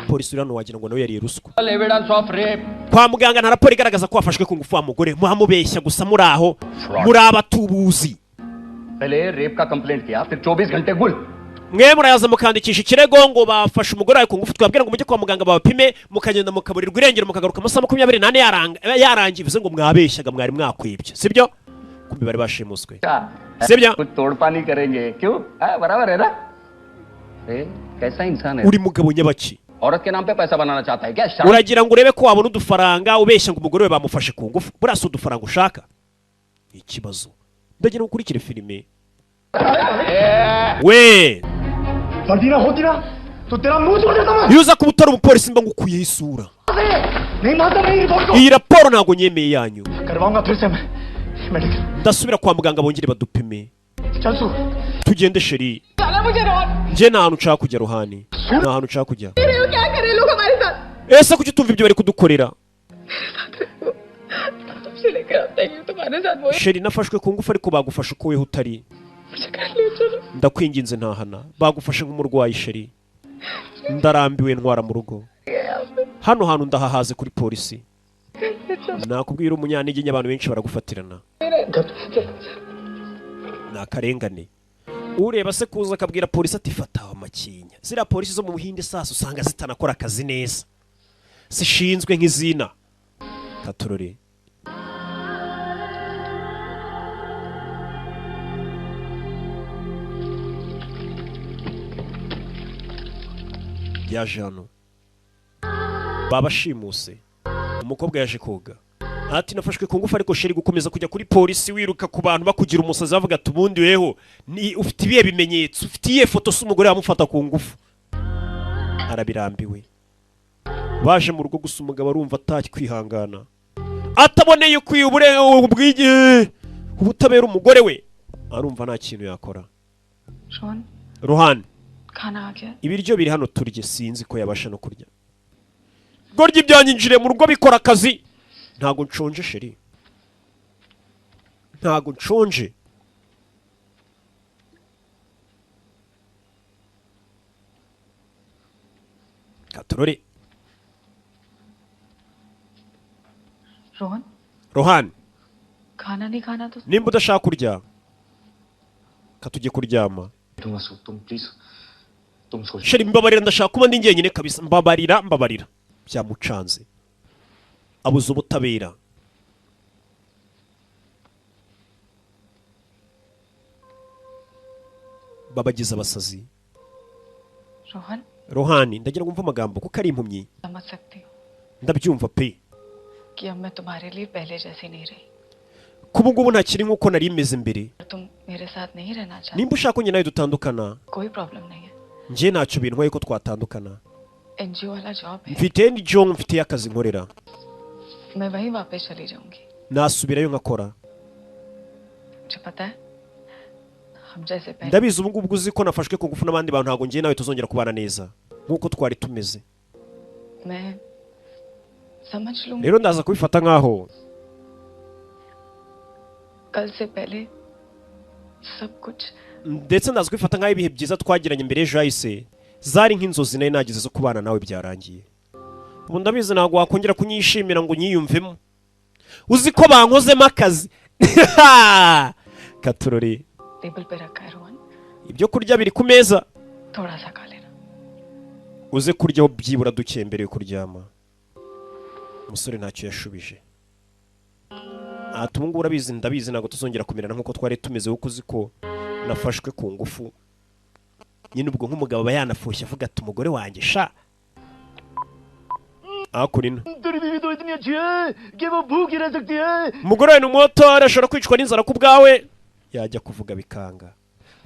Polisi uri hano wagira ngo nawe yariye ruswa. Evidence of rape. Kwa muganga nta raporo igaragaza ko wafashwe ku ngufu wa mugore, muhamubeshya gusa muri aho muri abatubuzi. पहले रेप का कंप्लेंट किया, फिर 24 घंटे गुल। Mwe murayaza mukandikisha ikirego ngo bafashe umugore wawe ku ngufu, twabwira ngo mujye kwa muganga babapime, mukagenda mukaburirwa irengero, mukagaruka amasaha 24 yarangiye, bivuze ngo mwabeshyaga, mwari mwakwibye, sibyo? Kumbe bari bashimuswe, sibyo? कुछ तोड़ पानी करेंगे क्यों? हाँ, बराबर है ना? ए, कैसा इंसान है? Uri mugabo nyabaki? औरत के नाम पे पैसा बनाना चाहता है क्या? Uragira ngo urebe ko wabona udufaranga ubeshya ngo umugore we bamufashe ku ngufu, buriya si udufaranga ushaka? Ikibazo. Ndagira ngo ukurikire filime we. वर्दी ना होती ना तो तेरा मुंह तोड़ देता मैं। Iyo uza kuba utari umupolisi mba ngukuyeho isura. नहीं मानता मैं report को। Iyi raporo ntabwo nyemeye yanyu. करवाऊंगा फिर से मैं medical. Ndasubira kwa muganga bongere badupime. चल सू। Tugende chérie. जाना मुझे Rohan. Njye nta hantu nshaka kujya Rohani, nta hantu nshaka kujya. रहे हो क्या करे लोग हमारे साथ? Ese kuki utumva ibyo bari kudukorera? तुमसे लेकर आता ही हूँ तुम्हारे साथ वो Chérie, nafashwe ku ngufu ariko bagufashe uko weho utari. मुझे कर ले चलो। Ndakwinginze ntahana, bagufashe nk'umurwayi chérie, ndarambiwe, ntwara mu rugo. Hano hantu ndahahaze kuri polisi. Nakubwira umunyantege nke, abantu benshi baragufatirana, ni akarengane. Ureba se kuza akabwira polisi ati fata amakinya. Ziriya polisi zo mu Buhinde sasa usanga zitanakora akazi neza, zishinzwe nk'izina katurore. Yaje hano babashimuse, umukobwa yaje koga ati nafashwe ku ngufu ariko chérie, gukomeza kujya kuri polisi wiruka ku bantu bakugira umusazi bavuga ati ubundi weho ni ufite ibihe bimenyetso, ufite iyihe foto se umugore yamufata ku ngufu, arabirambiwe. Baje mu rugo gusa umugabo arumva atakwihangana, ataboneye ukwiye ubwige ubutabera umugore we, arumva nta kintu yakora. Rohan. Rohan, खाना आ गया? Ibiryo biri hano turye. Sinzi ko yabasha no kurya. Gorya ibyanyinjiriye mu rugo bikora akazi. Ntago nshonje chérie, ntago nshonje. Katurore. Rohan. Rohan. खाना नहीं खाना तो Nimba udashaka kurya katujye kuryama. तुम please तुम सो। Chérie, mbabarira, ndashaka kuba ndi njyenyine kabisa, mbabarira, mbabarira. Byamucanze, abuze ubutabera. Babagize abasazi. Rohan. Rohani, ndagira ngo umve amagambo kuko ari impumyi. समझ सकती हूँ Ndabyumva pe कि अब मैं तुम्हारे लिए पहले जैसी नहीं रही। Kuba ngubu ntakiri nk'uko nari meze mbere. तुम मेरे साथ नहीं रहना चाहते। Nimba ushaka ko njye nawe dutandukana, कोई प्रॉब्लम नहीं है। Njye ntacyo bintwaye ko twatandukana. NGO वाला job है। Mfite n'icyo mfite akazi nkorera. मैं वहीं वापस चली जाऊंगी। Nasubirayo nkakora. मुझे पता है हम जैसे पहले Ndabizi ubu ngubu uzi ko nafashwe ku ngufu n'abandi bantu, ntabwo njye nawe tuzongera kubana neza nk'uko twari tumeze. मैं समझ लूंगी। Rero ndaza kubifata nk'aho कल से पहले सब कुछ ndetse ndaza kubifata nk'aho ibihe byiza twagiranye mbere y'ejo hahise zari nk'inzozi nari nagize zo kubana nawe byarangiye. Ubu ndabizi ntabwo wakongera kunyishimira ngo unyiyumvemo, uzi ko bankozemo akazi. Katurori. Table पे रखा है Rohan. Ibyo kurya biri ku meza, थोड़ा सा खा लेना। Uze kuryaho byibura duke mbere yo kuryama. Umusore ntacyo yashubije. Ati ubu ngubu urabizi, ndabizi ntabwo tuzongera kumerana nk'uko twari tumeze, kuko uzi ko nafashwe ku ngufu. Nyine ubwo nk'umugabo aba yanafushye avuga ati umugore wanjye sha hakurino. तेरी बीवी तो इतनी अच्छी है कि वो भूखी रह सकती है। Umugore wawe ni umumotori, ashobora kwicwa n'inzara ku bwawe. Yajya kuvuga bikanga,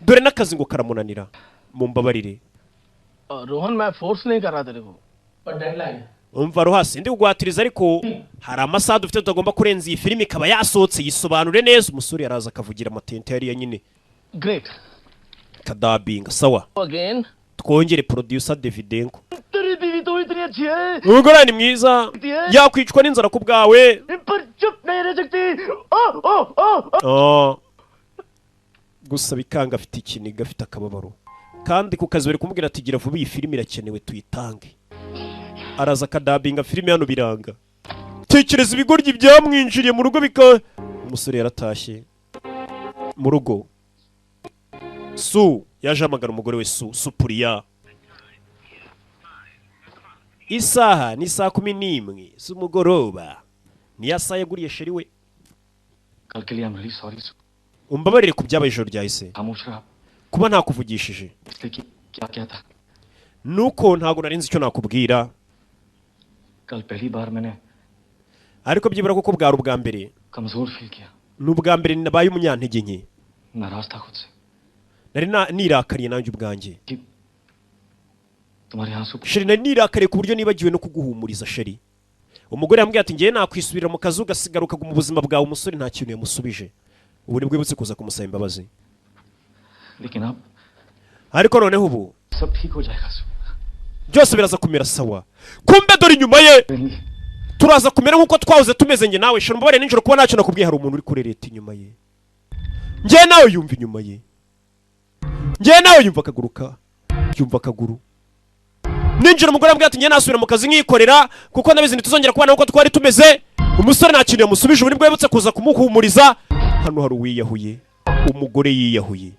dore n'akazi ngo karamunanira. Mumbabarire. Rohan, मैं फोर्स नहीं कर रहा तेरे को, पर डेडलाइन है। Umva Rohasi, ndi kugwatiriza, ariko hari amasaha dufite tutagomba kurenza, iyi filime ikaba yasohotse. Yisobanure neza. Umusore yaraza akavugira amatente yariya nyine. Great. Kadabinga, sawa. Again. Twongere, producer Davidenko. तेरी बीवी तो इतनी अच्छी है Umugore ni mwiza, yakwicwa n'inzara ku bwawe. पर चुप नहीं रह सकती। ओ ओ ओ। Oh. Gusa bikanga, afite ikiniga, afite akababaro, kandi ku kazi bari kumubwira ati: "Gira vuba, iyi filime irakenewe, tuyitange." Araza akadabinga filime hano biranga. Tekereza ibigoryi byamwinjiriye mu rugo bika. Umusore yaratashye mu rugo. Su yaje ahamagara umugore we Su Supuriya. Isaha ni saa 11 z'umugoroba, niyo saha yaguriye chéri we. कल के लिए I am really sorry. Umbabarire ku byabaye ijoro ryahise, खामोश रहा kuba ntakuvugishije. इसलिए कि क्या क्या था। Nuko ntabwo nari nzi icyo nakubwira. कल पहली बार मैंने Ariko byibura kuko bwari ubwa mbere, कमजोर feel किया। Ni ubwa mbere nabaye umunyantege nke. नाराज था खुद से। Nari nirakariye nanjye ubwanjye. तुम्हारे आंसू। Chéri, nari nirakariye ku buryo nibagiwe no kuguhumuriza, chéri. Umugore yambwiye ati: "Ngewe nakwisubirira mu kazi, ugasigara ukaguma ubuzima bwawe." Umusore nta kintu yamusubije. Ubu nibwo wibutse kuza kumusaba imbabazi. लेकिन अब Ariko noneho ubu सब ठीक हो जाएगा। Byose biraza kumera sawa. Kumbe dore inyuma ye, turaza kumera nk'uko twahoze tumeze njye nawe. Shira umubare nijoro kuba ntacyo nakubwiye. Hari umuntu uri kurereta inyuma ye. Njye nawe yumva inyuma ye, njye nawe yumva akaguruka, yumva akaguru. Ninjira umugore ambwira ati: "Njye nasubira mu kazi nkikorera, kuko ndabizi ntituzongera kubana nk'uko twari tumeze." Umusore nta kintu yamusubije. Ubu nibwo yibutse kuza kumuhumuriza. Hano hari uwiyahuye. Umugore yiyahuye,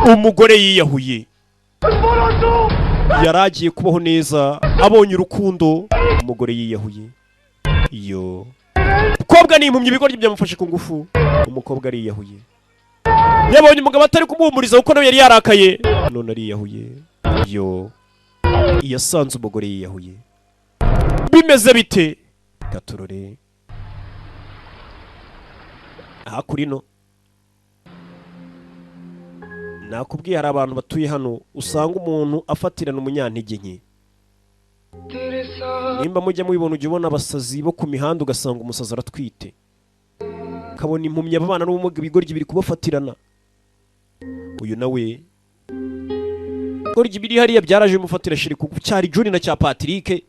umugore yiyahuye. Yari agiye kubaho neza, abonye urukundo. Umugore yiyahuye. Iyo umukobwa ni impumyi, ibigoryi byamufashe ku ngufu. Umukobwa ariyahuye, yabonye umugabo atari kumuhumuriza kuko nawe yari yarakaye, none ariyahuye. Yo, yasanze umugore yiyahuye. Bimeze bite? Gaturore aha kuri no nakubwiye, hari abantu batuye hano usanga umuntu afatirana umunyantege nke. Nimba mujya mubibona, ujya ubona abasazi bo ku mihanda, ugasanga umusazi aratwite, ukabona impumyi, ababana n'ubumuga, ibigoryi biri kubafatirana. Uyu nawe ibigoryi biri hariya byaraje bimufatira shiri ku cyari Juni na cya Patrick,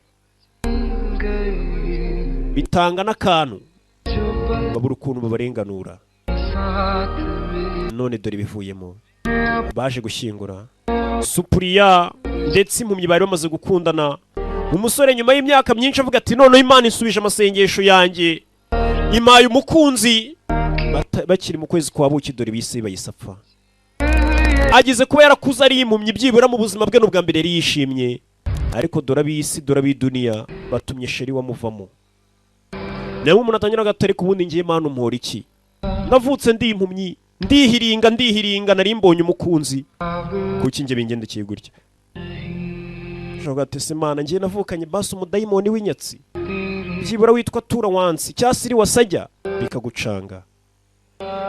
bitanga n'akantu, babura ukuntu babarenganura. None dore ibivuyemo, baje gushyingura Supuriya ndetse impumyi bari bamaze gukundana. Umusore nyuma y'imyaka myinshi avuga ati: "Noneho Imana isubije amasengesho yanjye, impaye umukunzi." Bakiri mu kwezi kwa buki, dore bise bayisapfa. Ageze kuba yarakuze ari impumyi, byibura mu buzima bwe n'ubwa mbere yari yishimye, ariko dore ab'isi, dore ab'iduniya batumye chéri wamuvamo. Nawe umuntu atangira agatari ku bundi: "Ngiye Mana, umpora iki? Navutse ndi impumyi, ndihiringa, ndihiringa, nari mbonye umukunzi, kuki njye bingendekeye gutya?" Ushobora ati: "Se Mana, ngiye navukanye basi umudayimoni w'inyatsi byibura witwa tura wansi cyangwa siri wasajya?" Bikagucanga.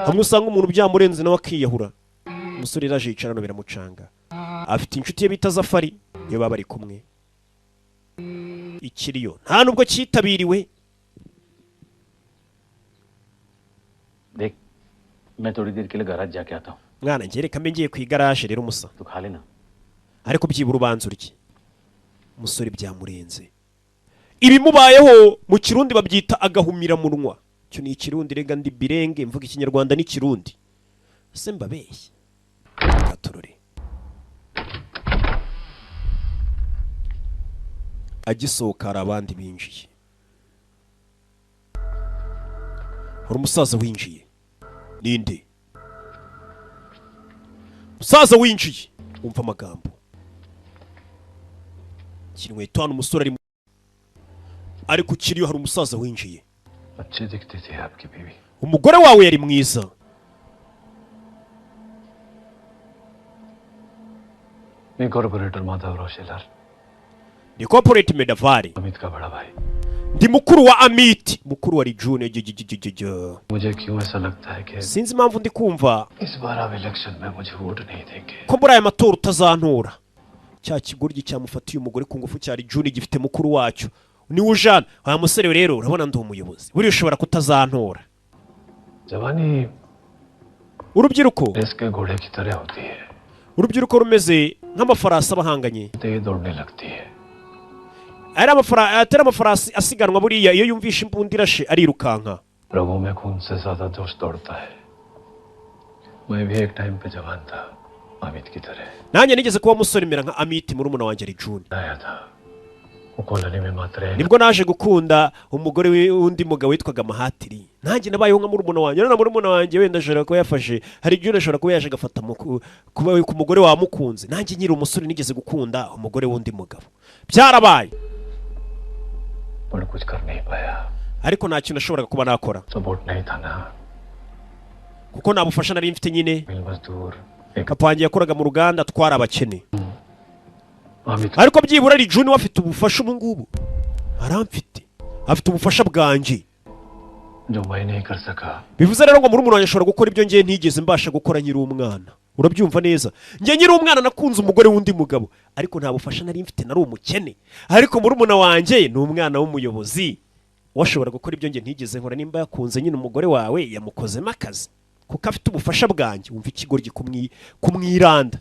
Hamwe usanga umuntu byamurenze nawe akiyahura. Umusore yaraje yicara hano, biramucanga. Afite inshuti ye bita Zafari, iyo baba bari kumwe. Ikiriyo nta nubwo cyitabiriwe. देख, मैं थोड़ी देर के लिए garage जाके आता हूँ। Mwana, njye reka mbe ngiye ku igaraje rero umusa. तू खा लेना। Ariko byibura ubanza urye. Umusore byamurenze. Ibimubayeho mu Kirundi babyita agahumiramunwa. Icyo ni Ikirundi. Rega ndi birenge, mvuga Ikinyarwanda n'Ikirundi, se mbabeshye gaturore. Agisohoka hari abandi binjiye. Hari umusaza winjiye. Ninde umusaza winjiye? Wumva amagambo. Shyira inkweto hano. Umusore arimo, ariko ukiriyo hari umusaza winjiye. अच्छे दिखते थे आपकी बीवी। Umugore wawe yari mwiza. मैं corporator Madhavrao Shelar. Ni corporate Medavari. Amit का बड़ा भाई। Ndi mukuru wa Amit, mukuru wa Rijune. मुझे क्यों ऐसा लगता है कि Sinzi impamvu ndi kumva इस बार आप इलेक्शन में मुझे वोट नहीं देंगे। ko muri aya matora utazantora. Cya kigoryi cyamufatiye umugore ku ngufu cyari Juni gifite mukuru wacyo. Niwe ujana wa musore we. Rero urabona ndi umuyobozi, buriya ushobora kutazantora. जवानी Urubyiruko, इसके घोड़े की तरह होती है। urubyiruko rumeze nk'amafarasi abahanganye, तेज दौड़ने लगती है। Ari atari amafarasi asiganwa, buriya iyo yumvishe imbunda irashe arirukanka. रगों में खून से ज्यादा जोश दौड़ता है। मैं भी एक टाइम पे जवान था, अमित की तरह। Nanjye nigeze kuba musore, mera nka Amit, murumuna wanjye ari June. आया था वो कॉलोनी में मात्र। Nibwo naje gukunda umugore w'undi mugabo witwaga Mahatiri. Nanjye nabayeho nka murumuna wanjye. None murumuna wanjye wenda ashobora kuba yafashe, hari igihe ashobora kuba yaje agafata ku mugore wamukunze. Nanjye nkiri umusore nigeze gukunda umugore w'undi mugabo, byarabaye. पर कुछ कर नहीं पाया। Ariko nta kintu nashoboraga kuba nakora, support नहीं था ना। kuko nta bufasha nari mfite nyine. मिल मजदूर। Papa wanjye yakoraga mu ruganda, twari abakene. Amit. Ariko byibura ari Juni we afite ubufasha ubu ngubu, aramfite, afite ubufasha bwanjye. जो मैं नहीं कर सका। Bivuze rero ngo murumuna wanjye ashobora gukora ibyo ngiye ntigeze mbasha gukora nkiri umwana. Urabyumva neza, njye nkiri umwana nakunze umugore w'undi mugabo, ariko nta bufasha nari mfite, nari umukene. Ariko murumuna wanjye ni umwana w'umuyobozi, washobora gukora ibyo njye ntigeze nkora. Nimba yakunze nyine umugore wawe, yamukozemo akazi kuko afite ubufasha bwanjye. Wumva ikigoryi kumwiranda.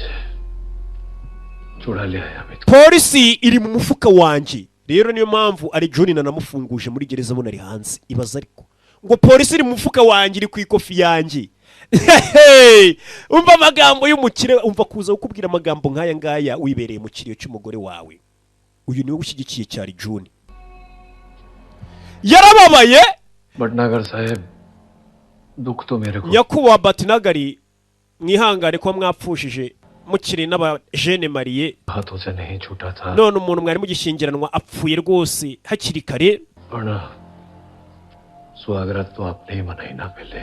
चुरा लिया है Amit. Polisi iri mu mufuka wanjye. Rero niyo mpamvu ari John nanamufunguje muri gereza abona ari hanze. Ibaza ariko ngo polisi iri mu mufuka wanjye, iri ku ikofi yanjye. Hehe! Umva amagambo y'umukire, umva kuza kukubwira amagambo nk'aya ngaya wibereye mu kiriyo cy'umugore wawe. Uyu niwe ushyigikiye cyari John, yarababaye. Bhatnagar साहब, दुख तो मेरे को Nyakubahwa Batinagari, mwihangane kuba mwapfushije mukiri n'abajeunes mariés. हाथों से नहीं छूटा था। None umuntu mwari mugishyingiranwa apfuye rwose hakiri kare. वरना सुहागरात तो आपने ही मनाई ना पहले।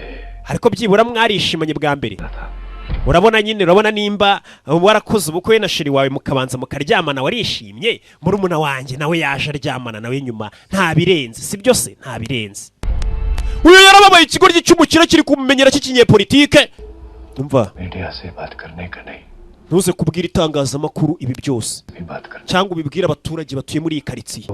Ariko byibura mwarishimanye bwa mbere. Urabona nyine, urabona nimba warakoze ubukwe na chéri wawe mukabanza mukaryamana, warishimye. Murumuna wanjye nawe yaje aryamana nawe nyuma, nta birenze, si byo se? Nta birenze. Uyu yarababaye, ikigoryi cy'umukire kiri kumumenyera cy'ikinyepolitike. Umva, media से बात करने का नहीं। Ntuze kubwira itangazamakuru ibi byose cyangwa ubibwire abaturage batuye muri iyi karitsiye.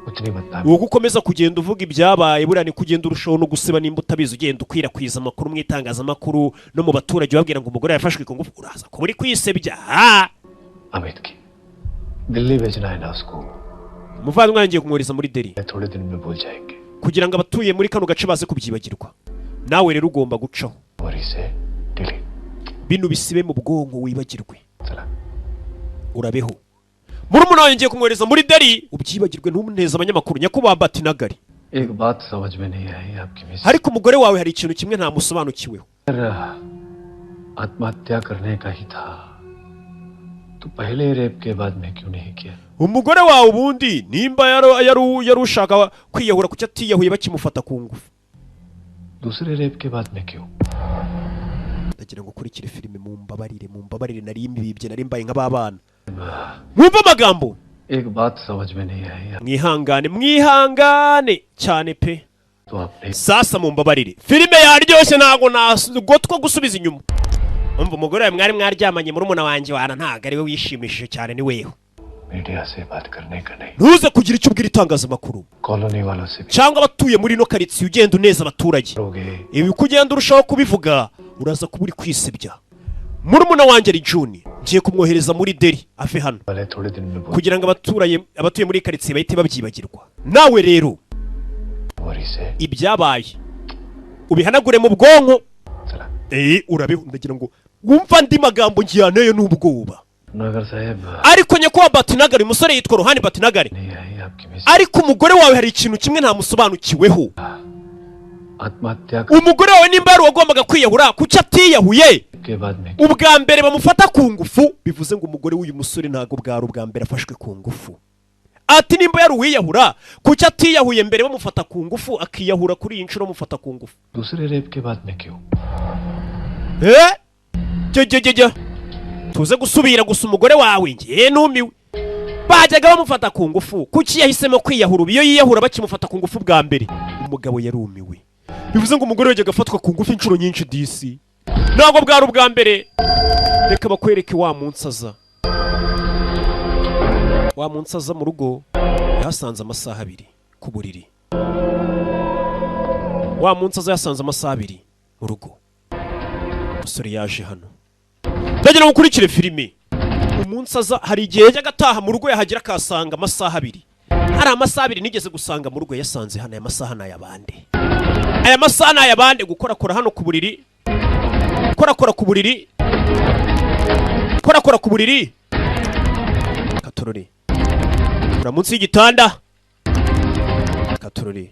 उतनी बदनामी। Uwo ukomeza kugenda uvuga ibyabaye, buriya ni kugenda urushaho no gusiba. Nimba utabizi, ugenda ukwirakwiza amakuru mu itangazamakuru no mu baturage ubabwira ngo umugore yafashwe ku ngufu, uraza kuba uri kwisebya ha. Amit की दिल्ली भेजना है ना उसको। Umuvandimwe wanjye ngiye kumwohereza muri Delhi थोड़े दिन में भूल जाएंगे। kugira ngo abatuye muri kano gace baze kubyibagirwa. Nawe rero ugomba gucaho, और इसे Delhi. bino bisibe mu bwonko, wibagirwe, urabeho. Murumuna wanjye ngiye kumwohereza muri Delhi, ubyibagirwe, ntumuneze abanyamakuru, nyakubahwa Batinagari. एक बात समझ में नहीं आई आपकी miss. Ariko umugore wawe hari ikintu kimwe ntamusobanukiweho. अगर आत्महत्या करने का ही था तो पहले रेप के बाद में क्यों नहीं किया? Umugore wawe ubundi nimba yari ushaka kwiyahura, kuki atiyahuye bakimufata ku ngufu? दूसरे रेप के बाद में क्यों? Ndagira ngo ukurikire filime. Mumbabarire, mumbabarire, nari mbibye, nari mbaye nk'ababana. Mwumve amagambo. एक बात समझ में नहीं आई। Mwihangane, mwihangane cyane pe. तो आपने Sasa mumbabarire, filime yaryoshye, ntabwo nagotwa gusubiza inyuma. Umva, umugore wawe mwari mwaryamanye, murumuna wanjye wana, ntabwo ari we wishimishije cyane, ni weho. Media से बात करने का नहीं। Ntuze kugira icyo ubwira itangazamakuru colony वालों से भी cyangwa abatuye muri ino karitsiye, ugenda uneza abaturage. Ibi uko ugenda urushaho kubivuga, uraza kuba uri kwisebya. Murumuna wanjye ari Juni, ngiye kumwohereza muri Delhi ave hano वाले थोड़े दिन में kugira ngo abaturage abatuye muri karitsiye bahite babyibagirwa. Nawe rero और इसे ibyabaye ubihanagure mu bwonko, urabeho. Ndagira ngo wumva andi magambo ngiyanteye n'ubwoba. नगर साहब, Ariko nyakubahwa Batinagari, umusore yitwa Rohani Batinagari, ariko umugore wawe hari ikintu kimwe ntamusobanukiweho. आत्महत्या Umugore wawe nimba yari uwagombaga kwiyahura, kuki atiyahuye के बाद में? ubwa mbere bamufata ku ngufu? Bivuze ngo umugore w'uyu musore ntabwo bwari ubwa mbere afashwe ku ngufu. Ati nimba yari uwiyahura, kuki atiyahuye mbere bamufata ku ngufu, akiyahura kuri iyi nshuro bamufata ku ngufu? दूसरे रेप के बाद में क्यों? Eh, jya jya jya jya, tuze gusubira gusa. Umugore wawe ngiye numiwe, bajyaga bamufata ku ngufu, kuki yahisemo kwiyahura ubu iyo yiyahura bakimufata ku ngufu bwa mbere? Umugabo yarumiwe. Bivuze ngo umugore yajyaga afatwa ku ngufu inshuro nyinshi disi, ntabwo bwari ubwa mbere. Reka bakwereke wa munsi aza, wa munsi aza mu rugo. Yahasanze amasaha 2 ku buriri. Wa munsi aza yasanze amasaha 2 mu rugo. Umusore yaje hano, ndagira ngo ukurikire filime. Umunsi aza hari igihe yajyaga ataha mu rugo yahagera akahasanga amasaha 2. Hari amasaha 2 nigeze gusanga mu rugo, yasanze hano. Aya masaha ni ay'abande? Aya masaha ni ay'abande? Gukorakora hano ku buriri, korakora ku buriri, korakora ku buriri, katorori kora munsi y'igitanda, katorori,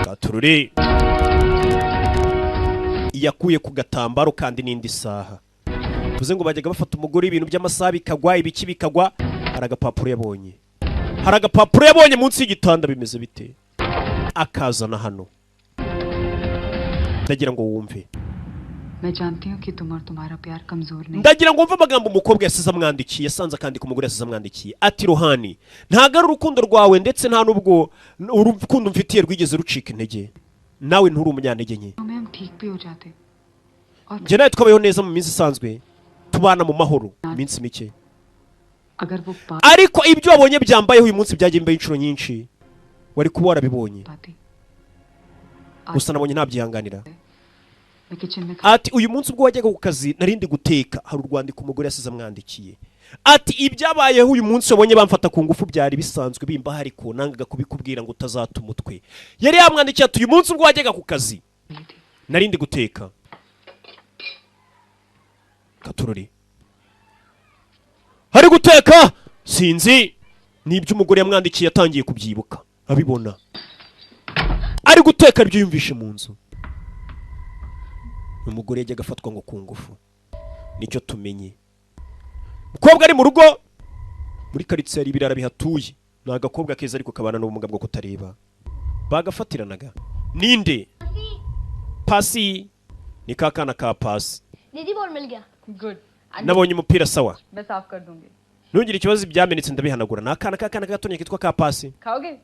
katorori. Yakuye ku gatambaro kandi n'indi saha. Tuze ngo bajyaga bafata umugore ibintu by'amasaha bikagwa, ibiki bikagwa. Hari agapapuro yabonye, hari agapapuro yabonye munsi y'igitanda. Bimeze bite? Akazana hano, ndagira ngo wumve. मैं जानती हूँ कि तुम और तुम्हारा प्यार कमजोर नहीं। Ndagira ngo wumve amagambo umukobwa yasize amwandikiye, yasanze akandika umugore yasize amwandikiye. Ati Rohani, ntabwo ari urukundo rwawe ndetse nta n'ubwo urukundo mfitiye rwigeze rucika intege, nawe nturi umunyantege nke. में हम ठीक भी हो जाते। Njye nawe twabayeho neza mu minsi isanzwe, tubana mu mahoro iminsi mike, अगर वो पा ariko ibyo wabonye byambayeho uyu munsi byagiye bimbaho inshuro nyinshi, wari kuba warabibonye, gusa nabonye ntabyihanganira. मैं किचन में Ati uyu munsi ubwo wajyaga ku kazi narindi guteka, hari urwandiko umugore yasize amwandikiye. Ati ibyabayeho uyu munsi wabonye bamfata ku ngufu byari bisanzwe bimbaho, ariko nangaga kubikubwira ngo utazata umutwe. Yari yamwandikiye ati uyu munsi ubwo wajyaga ku kazi narindi guteka. Katururi hari guteka, sinzi nibyo umugore yamwandikiye, yatangiye kubyibuka abibona ari guteka, ibyo yumvishe mu nzu. Umugore yajyaga afatwa ngo ku ngufu, nicyo tumenye. Umukobwa ari mu rugo muri karitsiye hari ibirara bihatuye, ni agakobwa keza ariko kabana n'ubumuga bwo kutareba, bagafatiranaga. Ninde? Pasi ni ka kana ka Pasi. दीदी ball मिल गया। Good. Nabonye umupira, sawa, मैं साफ कर दूंगी। ntugire ikibazo, ibyamenetse ndabihanagura. Ni akana k'akana gatonya kitwa ka Pasi. खाओगे?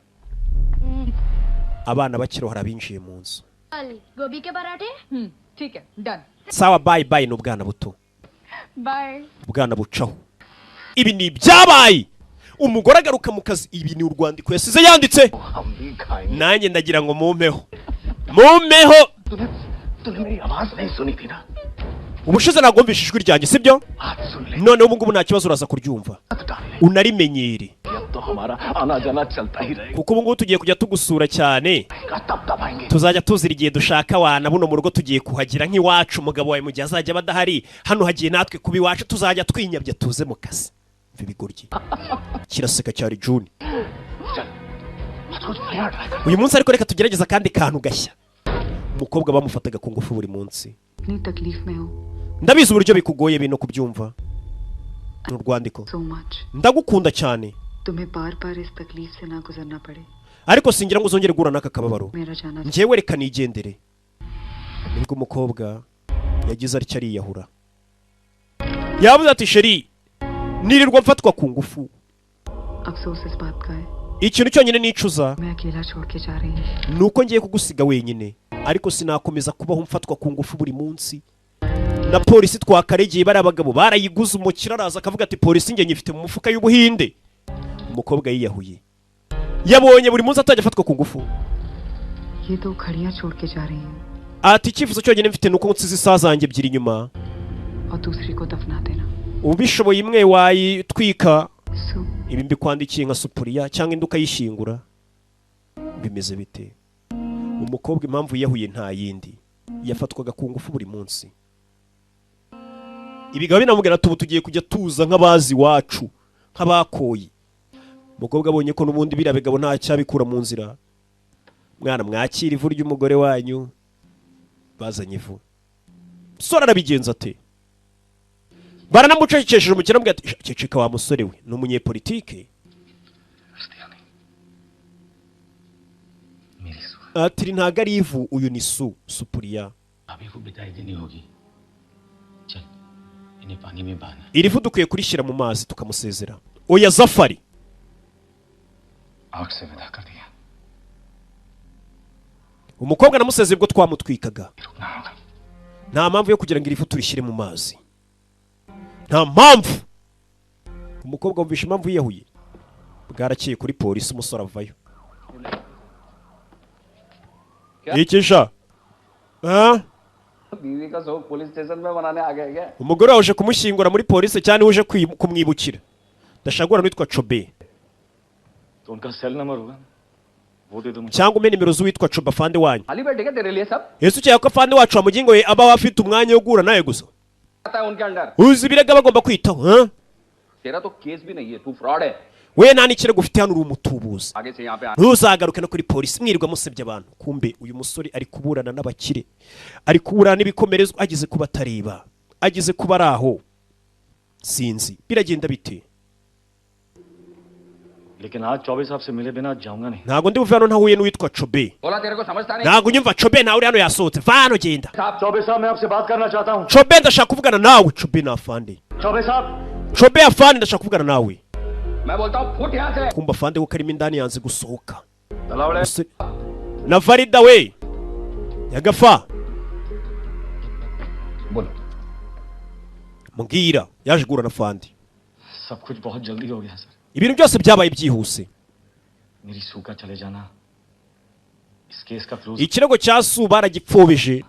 Abana bakiriho hari abinjiye mu nzu. गोभी के पराठे। ठीक है, done. Sawa, bye bye. Ni ubwana buto, bye. ubwana bucaho. Ibi ni ibyabaye umugore agaruka mu kazi. Ibi ni urwandiko yasize yanditse. Nanjye ndagira ngo mumpeho, mumpeho. तूने मेरी आवाज नहीं सुनी थी ना? Ubushize ntabwo wumvishe ijwi ryanjye, sibyo? Noneho ubu ngubu nta kibazo, uraza kuryumva unarimenyere, अब तो हमारा आना जाना चलता ही रहेगा। kuko ubu ngubu tugiye kujya tugusura cyane, tuzajya tuzira igihe dushaka. Wana buno mu rugo tugiye kuhagira nk'iwacu. Umugabo wawe mu gihe azajya aba adahari, hano hagiye natwe kuba iwacu, tuzajya twinyabya tuze mu kazi. Mva ibigoryi kiraseka cyari June. Uyu munsi ariko reka tugerageze akandi kantu gashya. Umukobwa bamufataga ku ngufu buri munsi. इतनी तकलीफ में हो। Ndabizi uburyo bikugoye bino kubyumva. Ni urwandiko. So much. Ndagukunda cyane, तुम्हें बार बार इस तकलीफ से ना गुजरना पड़े। ariko singira ngo uzongere guhura n'aka kababaro. मेरा जाना। Njyewe reka nigendere. Nibwo umukobwa yagize atya ariyahura. Yavuze ati chérie, nirirwa mfatwa ku ngufu. अफसोस इस बात का है, Ikintu cyonyine nicuza मैं अकेला छोड़ के जा रही हूँ। ni uko ngiye kugusiga wenyine, ariko sinakomeza kubaho mfatwa ku ngufu buri munsi. Na polisi twakaregeye, bari abagabo barayiguze. Umukire araza akavuga ati polisi njye nyifite mu mufuka y'ubuhinde. Umukobwa yiyahuye, yabonye buri munsi atajya afatwa ku ngufu. ये दो घड़ियां छोड़ के जा रही हूँ Ati icyifuzo cyonyine mfite ni uko nsize isaha zanjye ebyiri inyuma. और दूसरी को दफना देना। Ubishoboye imwe wayitwika. Ibi mbikwandikiye nka Supuriya, cyangwa indi ukayishyingura. Bimeze bite? Umukobwa impamvu yiyahuye nta yindi, yafatwaga ku ngufu buri munsi. Ibigabo binamubwira ati ubu tugiye kujya tuza nk'abazi iwacu, nk'abakoye. Umukobwa abonye ko n'ubundi biriya bigabo nta cyabikura mu nzira. Mwana, mwakira ivu ry'umugore wanyu. Bazanye ivu, musore arabigenza ate? Baranamucecekesheje. Umukire amubwira ati ceceka wa musore we. Ni umunyepolitike. Ati iri ntago ari ivu, uyu ni Supuriya. अभी को बिदाई देनी होगी। चल, इन्हें पानी में बहाना। Iri vu dukwiye kurishyira mu mazi tukamusezera. Oya Zafari. आग से विदा कर दिया। Umukobwa namusezeye ubwo twamutwikaga. Nta mpamvu yo kugira ngo iri vu turishyire mu mazi, nta mpamvu. Umukobwa wumvisha impamvu yiyahuye. Bwarakeye kuri polisi, umusore avayo. Ikisha, ah? बीवी का शोक police station में मनाने आ गए क्या? Umugore wawe uje kumushyingura muri polisi cyane, uje kumwibukira? Ndashaka guhura n'uwitwa Cobe. तो उनका cell number होगा, वो दे दो मुझे। Cyangwa umpe nimero z'uwitwa Cobe, afande wanyu. खाली बैठे क्या तेरे लिए सब Ese ukeka ko afande wacu wamugingo we aba afite umwanya wo guhura nawe gusa? आता है उनके under. Uzi ibirego bagomba kwitaho, ha? तेरा तो केस भी नहीं है, तू फ्रॉड है। We nta n'ikirego ufite hano, uri umutubuzi. आगे से यहाँ पे आ Ntuzagaruke no kuri polisi, mwirirwa musebya abantu. Kumbe uyu musore ari kuburana n'abakire, ari kuburana n'ibikomerezwa, ageze kuba atareba, ageze kuba ari aho, sinzi biragenda bite. लेकिन आज चौबे साहब से मिले बिना जाऊंगा नहीं। Ntabwo ndi buve hano ntahuye n'uwitwa Cobe. बोला तेरे को समझता नहीं। Ntabwo unyumva Cobe? Ntawe uri hano, yasohotse. Va hano, genda. साहब चौबे साहब, मैं आपसे बात करना चाहता हूँ। Cobe, ndashaka kuvugana nawe. Cobe ni afande. Choubey साहब। Cobe, afande, ndashaka kuvugana nawe. मैं बोलता हूँ फुट यहाँ से। Kumva afande ko karimo indani, yanze gusohoka. Na Varida we yagafa. बोलो। Mbwira, yaje guhura na afande. सब कुछ बहुत जल्दी हो गया sir. Ibintu byose byabaye byihuse. मेरी सू का चले जाना इस केस का close. Ikirego cya Su baragipfobije.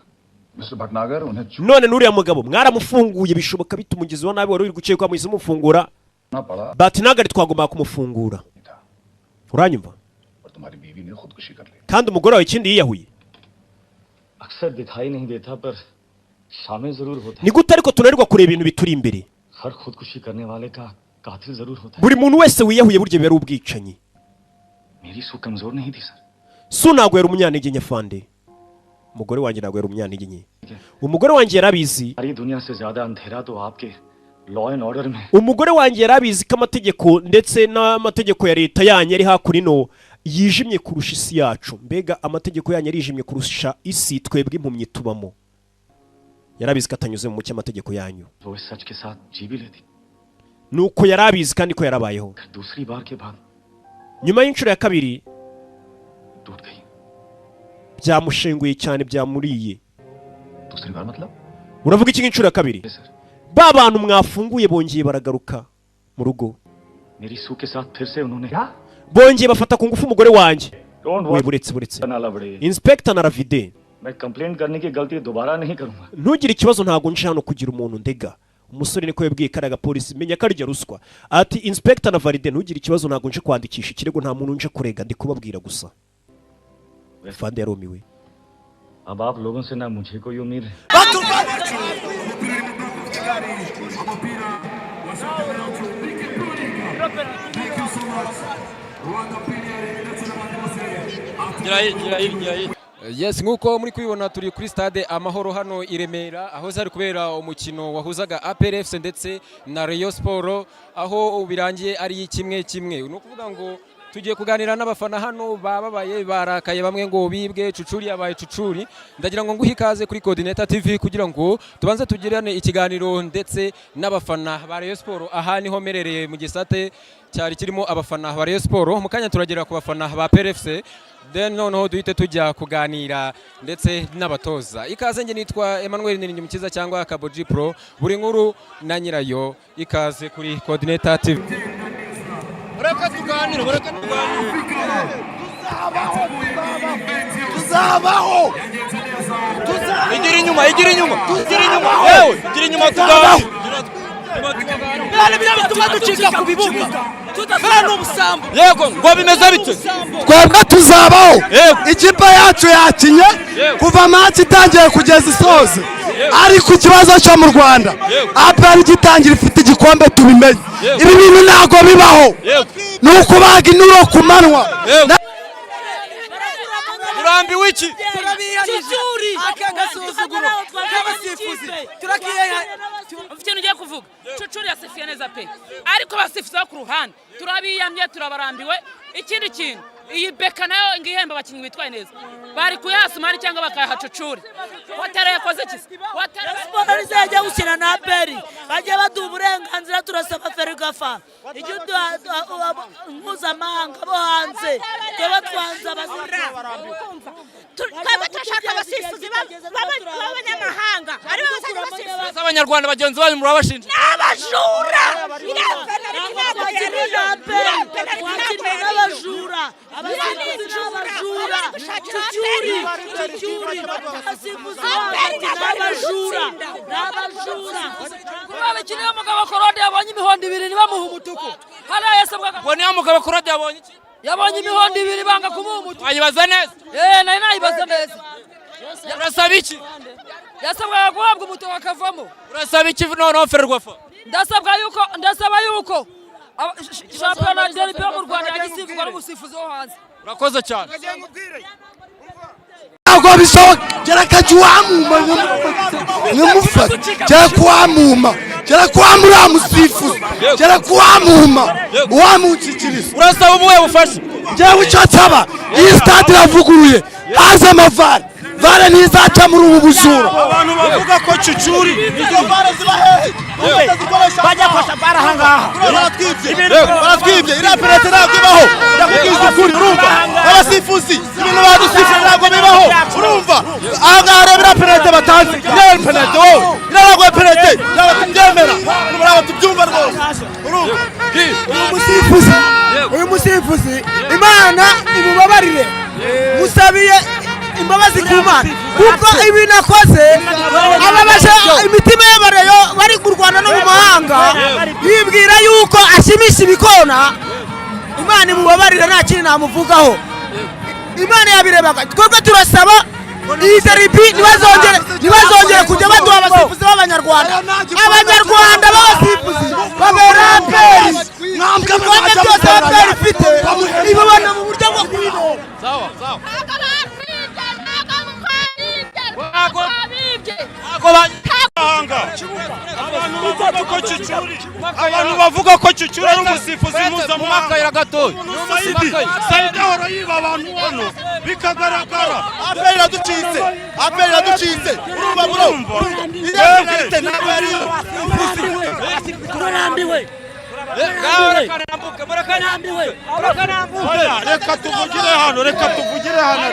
Mister Bhatnagar, उन्हें None n'uriya mugabo mwaramufunguye, bishoboka bite? Umugizi wa nabi wari uri gukekwa muhise mufungura. चुना पड़ा Bati ntabwo ari twagombaga kumufungura, uranyumva? और तुम्हारी बीवी ने खुदकुशी कर ली। Kandi umugore wawe ikindi yiyahuye. अक्सर दिखाई नहीं देता पर शामिल जरूर होता है। Ni gute ariko tunanirwa kureba ibintu bituri imbere? हर खुदकुशी करने वाले का कातिल जरूर होता है। Buri muntu wese wiyahuye burya biba ari ubwicanyi. मेरी सू कमजोर नहीं थी sir. Su ntabwo yari umunyantege nke, afande. Umugore wanjye ntabwo yari umunyantege nke, umugore wanjye yarabizi. सारी दुनिया से ज्यादा अंधेरा तो आपके law and order में। Umugore wanjye yarabizi ko amategeko ndetse n'amategeko ya leta yanyu ari hakuno yijimye kurusha isi yacu. Mbega amategeko yanyu arijimye kurusha isi twebwe impumyi tubamo. Yarabizi ko atanyuze mu mucyo amategeko yanyu. वो इस सच के साथ जी भी लेती। Nuko yarabizi kandi ko yarabayeho. दूसरी बार के बाद Nyuma y'inshuro ya kabiri टूट गई। byamushenguye cyane, byamuriye. दूसरी बार मतलब? Uravuga iki nk'inshuro ya kabiri? Ba bantu mwafunguye bongeye baragaruka mu rugo. मेरी सू के साथ फिर से उन्होंने Bongeye bafata ku ngufu umugore wanjye. Don't We, buretse, buretse. नाला बड़े। Inspector na Ravide, मैं कंप्लेंट करने की गलती दोबारा नहीं करूंगा। ntugire ikibazo, ntabwo nje hano kugira umuntu ndega. Umusore niko yabwiye kariya gapolisi, menya ko arya ruswa. Ati inspector na Valide, ntugire ikibazo, ntabwo nje kwandikisha ikirego, nta muntu nje kurega, ndi kubabwira gusa. Fande yarumiwe. अब आप लोगों से ना मुझे कोई उम्मीद है। Yes, nk'uko muri kubibona turi kuri stade Amahoro hano i Remera, aho zari kubera umukino wahuzaga APR FC ndetse na Rayon Sport, aho birangiye ari 1-1. Ni ukuvuga ngo tugiye kuganira n'abafana hano bababaye, barakaye, bamwe ngo bibwe cucuri, yabaye cucuri. Ndagira ngo nguhe ikaze kuri Coordinator TV kugira ngo tubanze tugirane ikiganiro ndetse n'abafana ba Rayon Sport. Aha niho merereye mu gisate cyari kirimo abafana ba Rayon Sport. Mu kanya turagera ku bafana ba APR FC, then noneho duhite tujya kuganira ndetse n'abatoza. Ikaze, njye nitwa Emmanuel Niringimukiza cyangwa Kaboji Pro, buri nkuru na nyirayo. Ikaze kuri Coordinator TV. Reka tuganire, reka tuganire. Tuzabaho. Igira inyuma, igira inyuma, igira inyuma, yewe, igira inyuma tuganire. Biriya bituma ducika ku bibuga. Biriya ni ubusambo. Yego, ngo bimeze bite? Twebwe tuzabaho. Ikipe yacu yakinye kuva match itangiye kugeza isoze, ariko ikibazo cyo mu Rwanda, APR igitangira ifite igikombe, tubimenye. Ibi bintu ntabwo bibaho, ni ukubaga inuro ku manywa. Urambiwe iki? Cucuri aka gasuzuguro k'abasifuzi turakiye. Ikintu ugiye kuvuga, cucuri yasifuye neza pe, ariko abasifuzi bo ku ruhande turabiyamye, turabarambiwe. Ikindi kintu, iyi beka nayo ngo ihemba abakinnyi bitwaye neza, bari kuyaha Sumari cyangwa bakayaha cucuri. Watara yakoze iki? Watara. Siporo rizajya gukina na APR, bajya baduha uburenganzira. Turasaba FERWAFA ijya mpuzamahanga bo hanze, twaba twanze. Twebwe turashaka abasifuzi b'abanyamahanga aribo bazajya basifuza. Abanyarwanda bagenzi banyu murabashinja. N'abajura. Irefena. Wakinnye n'abajura, abasifuzi n'abajura. Cucuri, cucuri, abasifuzi n'abajura, n'abajura. Kuba abakiriya mugabo Korode yabonye imihondo ibiri ntibamuhe umutuku. Hariya yasabwaga. Ngo niyo mugabo Korode yabonye iki? Yabonye imihondo ibiri banga kumuha umutuku. Wayibaza neza? Nari nayibaza neza. Urasaba iki? Yasabwaga guhabwa umutuku akavamo. Urasaba iki noneho Ferwafa? Ndasabwa yuko, ndasaba yuko shampiyona derby yo mu Rwanda yagisifurwa n'umusifuzi wo hanze. Urakoze cyane. Ntabwo bishoboka, gereka jya uwamuma nkamufata, gereka uwamuma, gereka uwamuriya musifuzi, gereka uwamuma uwamunshyikiriza. Urasaba ubuhe bufasha? Njyewe icyo nsaba, iyi sitade iravuguruye, haze amavare, vare ntizaca muri ubu bujura. Abantu bavuga ko Cucuri izo vare ziba hehe? Bajya kwasha vare aha ngaha. Baratwibye, iriya penalite ntabwo ibaho, ndakubwiza ukuri, urumva? Abasifuzi ibintu badusifura ntabwo bibaho, urumva? Aha ngaha rero iriya penalite batanze, iriya penalite wowe, iriya ntabwo ari penalite, ntabwo tubyemera, ntabwo tubyumva rwose, urumva? Uyu musifuzi Imana imubabarire, musabiye imbabazi ku Mana, kuko ibintu akoze ababaje imitima y'abareyo bari mu Rwanda no mu mahanga, yibwira yuko ashimisha ibikona. Imana imubabarire, nta kintu namuvugaho. Imana yabirebaga. Twebwe turasaba iyi derby ntibazongere kujya baduha abasifuzi b'abanyarwanda. Abanyarwanda b'abasifuzi babera APR. Ibikombe byose APR ifite ibibona mu buryo bwo kwibera. Sawa sawa. Abantu bavuga ko Cucuri ari umusifuzi mpuzamahanga. Saidi ahora yiba abantu hano bikagaragara. APR iraducitse, APR iraducitse, urumva bro? Iriya penalite ntabwo ariyo. Turarambiwe. Reka tuvugire hano, reka tuvugire hano,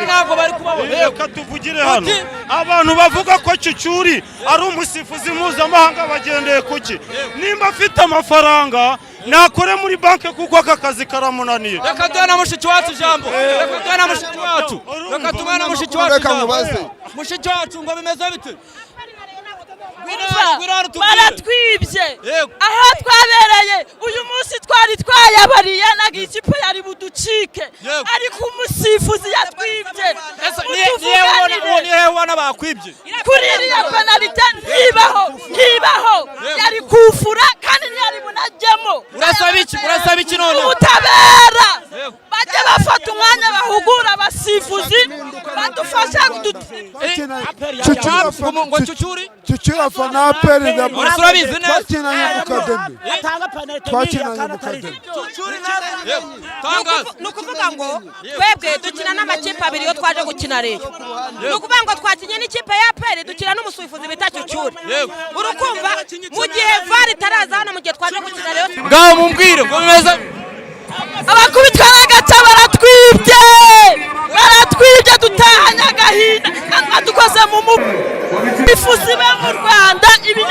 reka tuvugire hano. Abantu bavuga ko Cucuri ari umusifuzi mpuzamahanga bagendeye kuki? Nimba afite amafaranga nakore muri banki kuko aka kazi karamunaniye. Reka duhe na mushiki wacu ijambo, reka duhe na mushiki wacu, reka tumuhe na mushiki wacu ijambo. Mushiki wacu ngo bimeze bite? Baratwibye aho twabereye uyu munsi, twari twayabariye ntabwo ikipe yari buducike, ariko umusifuzi yatwibye. Nihe ubona bakwibye? Kuri iriya penalite ntibaho, ntibaho, yari kufura kandi ntiyari bunajyemo. Urasaba iki? Urasaba iki none? Ubutabera, bajye bafata umwanya bahugura abasifuzi badufasha. Ngo Cucuri? Cucuri afana APR. Urabizi neza? Twakinanye mu kademi, twakinanye mu kademi. Ni ukuvuga ngo twebwe dukina n'amakipe abiri iyo twaje gukina Rayon. Ni ukuvuga ngo twakinye n'ikipe ya APR, dukina n'umusifuzi bita Cucuri. Urukumva mu gihe VAR itaraza hano, mu gihe twaje gukina Rayon. Ngaho mumbwire ngo bimeze. Abakubitwa n'agaca baratwibye, baratwibye, dutahanye agahinda badukoze mu bifuzi bo mu Rwanda. Ibi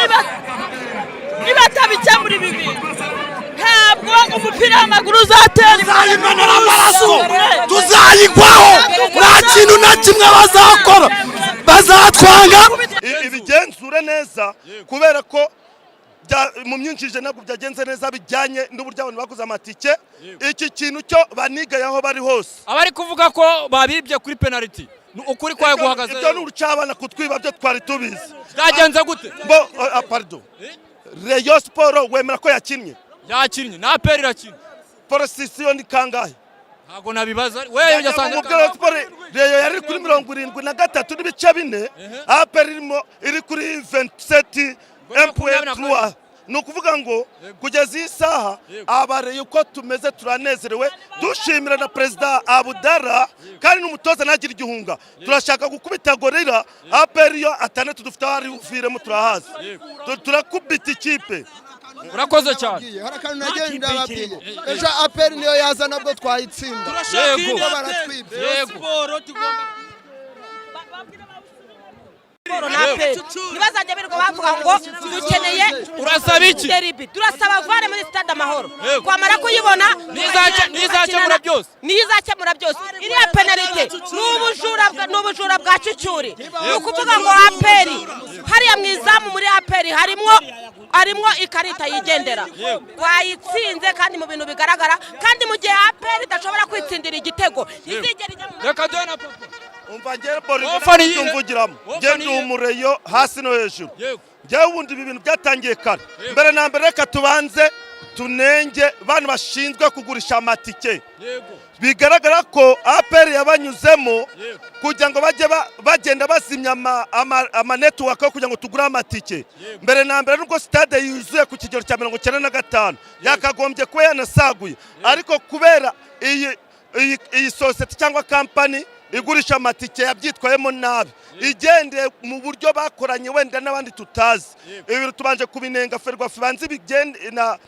nibatabikemura ibi bintu, ntabwo umupira w'amaguru uzatera imbere. Tuzayimenera amaraso, tuzayigwaho, nta kintu na kimwe bazakora, bazatwanga. Ibigenzure neza kubera ko mu myinjirije ntabwo byagenze neza bijyanye n'uburyo abantu baguze amatike. Iki kintu cyo banigaye aho bari hose. Abari kuvuga ko babibye kuri penaliti, ukuri kwawe guhagaze? Ibyo ni urucabana kutwiba, byo twari tubizi. Byagenze gute? Bo pardon, Rayon Sport wemera ko yakinnye? Yakinnye na APR irakina. Porosisiyo ni kangahe? Ntabwo nabibaza wewe yasanze Rayon yari kuri 73.4, APR irimo iri kuri 27 1.3. Ni ukuvuga ngo kugeza iyi saha abareye uko tumeze turanezerewe, dushimira na Perezida Abudara kandi n'umutoza ntagira igihunga. Turashaka gukubita gorira APR yo atandatu dufite aho ari buviremo, turahazi, turakubita ikipe. Urakoze cyane. Hari akantu nagenda ndababwiye ejo, APR niyo yaza nabwo twayitsinda. Yego. Baratwibye. Yego. Na APR ntibazajya birirwa bavuga ngo dukeneye. Urasaba iki? Derby turasaba VAR muri stade Amahoro, twamara kuyibona Nizakemura byose. Niyo izakemura byose. Iriya penalite ni ubujura bwa Cucuri. Ni ukuvuga ngo APR hariya mu izamu muri APR harimwo ikarita yigendera, twayitsinze kandi mu bintu bigaragara, kandi mu gihe APR idashobora kwitsindira igitego ntizigera ijya mu Reka duhe na papa. Umva, njyewe Boringo Wowe niyihe? mvugiramo. Wowe Njye ndi niyihe? umureyo hasi no hejuru. Njyewe ubundi ibi bintu byatangiye kare. Mbere na mbere reka tubanze tunenge bantu bashinzwe kugurisha amatike. Bigaragara ko APR yabanyuzemo kugira ngo bajye bagenda bazimya ama network yo kugira ngo tugure amatike. Mbere na mbere, nubwo stade yuzuye ku kigero cya 95, yakagombye kuba yanasaguye, ariko kubera iyi sosiyete cyangwa kampani igurisha amatike yabyitwayemo nabi, igendeye mu buryo bakoranye wenda n'abandi tutazi, ibi bintu tubanje kubinenga. Ferwafa ibanze ibigende na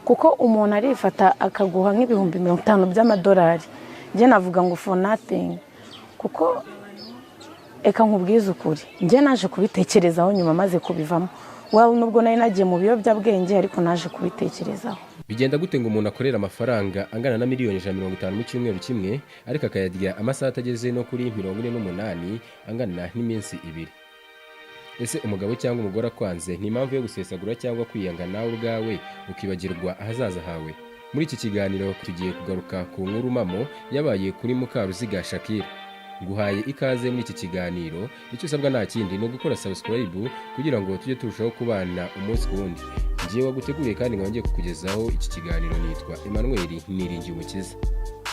Kuko umuntu arifata akaguha nk'50,000 by'amadolari, njye navuga ngo for nothing. Kuko eka nkubwize ukuri, njye naje kubitekerezaho nyuma maze kubivamo. Well, nubwo nari nagiye mu biyobyabwenge, ariko naje kubitekerezaho. Bigenda gute ngo umuntu akorere amafaranga angana na miliyoni 150 mu cyumweru kimwe, ariko akayarya amasaha atageze no kuri 48 angana n'iminsi 2? Ese umugabo cyangwa umugore akwanze, ni impamvu yo gusesagura cyangwa kwiyanga nawe ubwawe ukibagirwa ahazaza hawe? Muri iki kiganiro tugiye kugaruka ku nkuru mpamo yabaye kuri Mukaruziga Shakira. Nguhaye ikaze muri iki kiganiro. Icyo usabwa nta kindi, ni ugukora subscribe kugira ngo tujye turushaho kubana umunsi ku wundi. Ngiye waguteguriye kandi nkaba ngiye kukugezaho iki kiganiro, nitwa Emmanuel Niringiye Umukiza.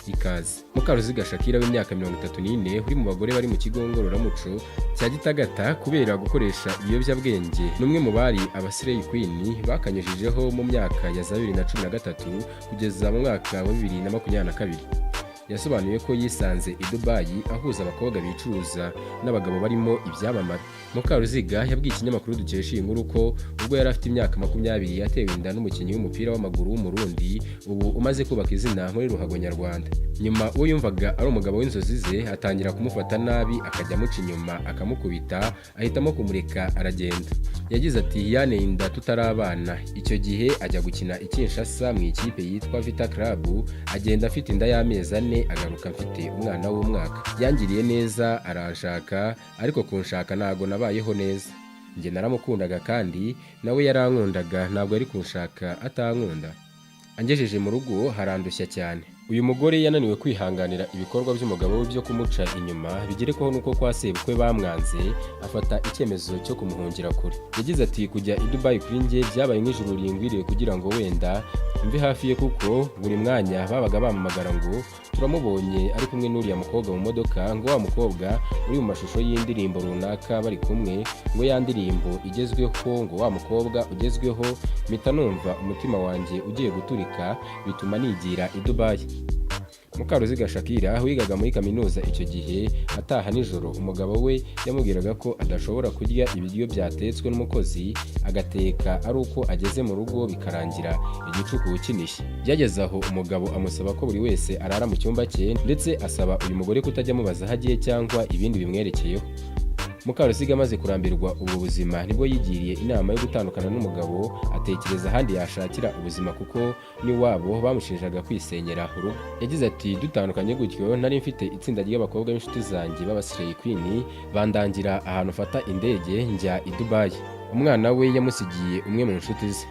Ikaze. Mukaruziga Shakira w'imyaka 34, uri mu bagore bari mu kigo ngororamuco cya Gitagata kubera gukoresha ibiyobyabwenge, ni umwe mu bari aba slay queen bakanyujijeho mu myaka ya za 2013 kugeza mu mwaka wa 2022. Yasobanuye ko yisanze i Dubai ahuza abakobwa bicuruza n'abagabo barimo ibyamamare. Mukaruziga yabwiye ikinyamakuru dukesha iyi nkuru ko ubwo yari afite imyaka 20 yatewe inda n'umukinnyi w'umupira w'amaguru w'Umurundi ubu umaze kubaka izina muri ruhago nyarwanda. Nyuma uwo yumvaga ari umugabo w'inzozi ze atangira kumufata nabi, akajya amuca inyuma, akamukubita, ahitamo kumureka aragenda. Yagize ati: "Yanteye inda tutarabana. Icyo gihe ajya gukina i Kinshasa mu ikipe yitwa Vita Club, agenda afite inda y'amezi 4, agaruka mfite umwana w'umwaka. Yangiriye neza aranshaka, ariko kunshaka ntago nabayeho neza. Njye naramukundaga kandi nawe yarankundaga, ntabwo yari kunshaka atankunda. Angejeje mu rugo harandushya cyane." Uyu mugore yananiwe kwihanganira ibikorwa by'umugabo we byo kumuca inyuma, bigerekwaho n'uko kwa sebukwe bamwanze, afata icyemezo cyo kumuhungira kure. Yagize ati: "Kujya i Dubai kuri njye byabaye nk'ijuru ringwiriye kugira ngo wenda mve hafi ye, kuko buri mwanya babaga bampamagara ngo turamubonye ari kumwe n'uriya mukobwa mu modoka, ngo wa mukobwa uri mu mashusho y'indirimbo runaka bari kumwe, ngo ya ndirimbo igezweho, ngo wa mukobwa ugezweho. Mpita numva umutima wanjye ugiye guturika, bituma nigira i Dubai." Mukaruziga Shakira wigaga muri kaminuza icyo gihe, ataha nijoro umugabo we yamubwiraga ko adashobora kurya ibiryo byatetswe n'umukozi, agateka ari uko ageze mu rugo, bikarangira igicuku kinishye. Byageze aho umugabo amusaba ko buri wese arara mu cyumba cye, ndetse asaba uyu mugore kutajya amubaza aho agiye cyangwa ibindi bimwerekeyeho. Mukarusiga amaze kurambirwa ubu buzima, nibwo yigiriye inama yo gutandukana n'umugabo, atekereza ahandi yashakira ubuzima kuko n'iwabo bamushinjaga kwisenyera urugo. Yagize ati: "Dutandukanye gutyo, nari mfite itsinda ry'abakobwa b'inshuti zanjye b'aba slay queen, bandangira ahantu mfata indege njya i Dubai." Umwana we yamusigiye umwe mu nshuti ze.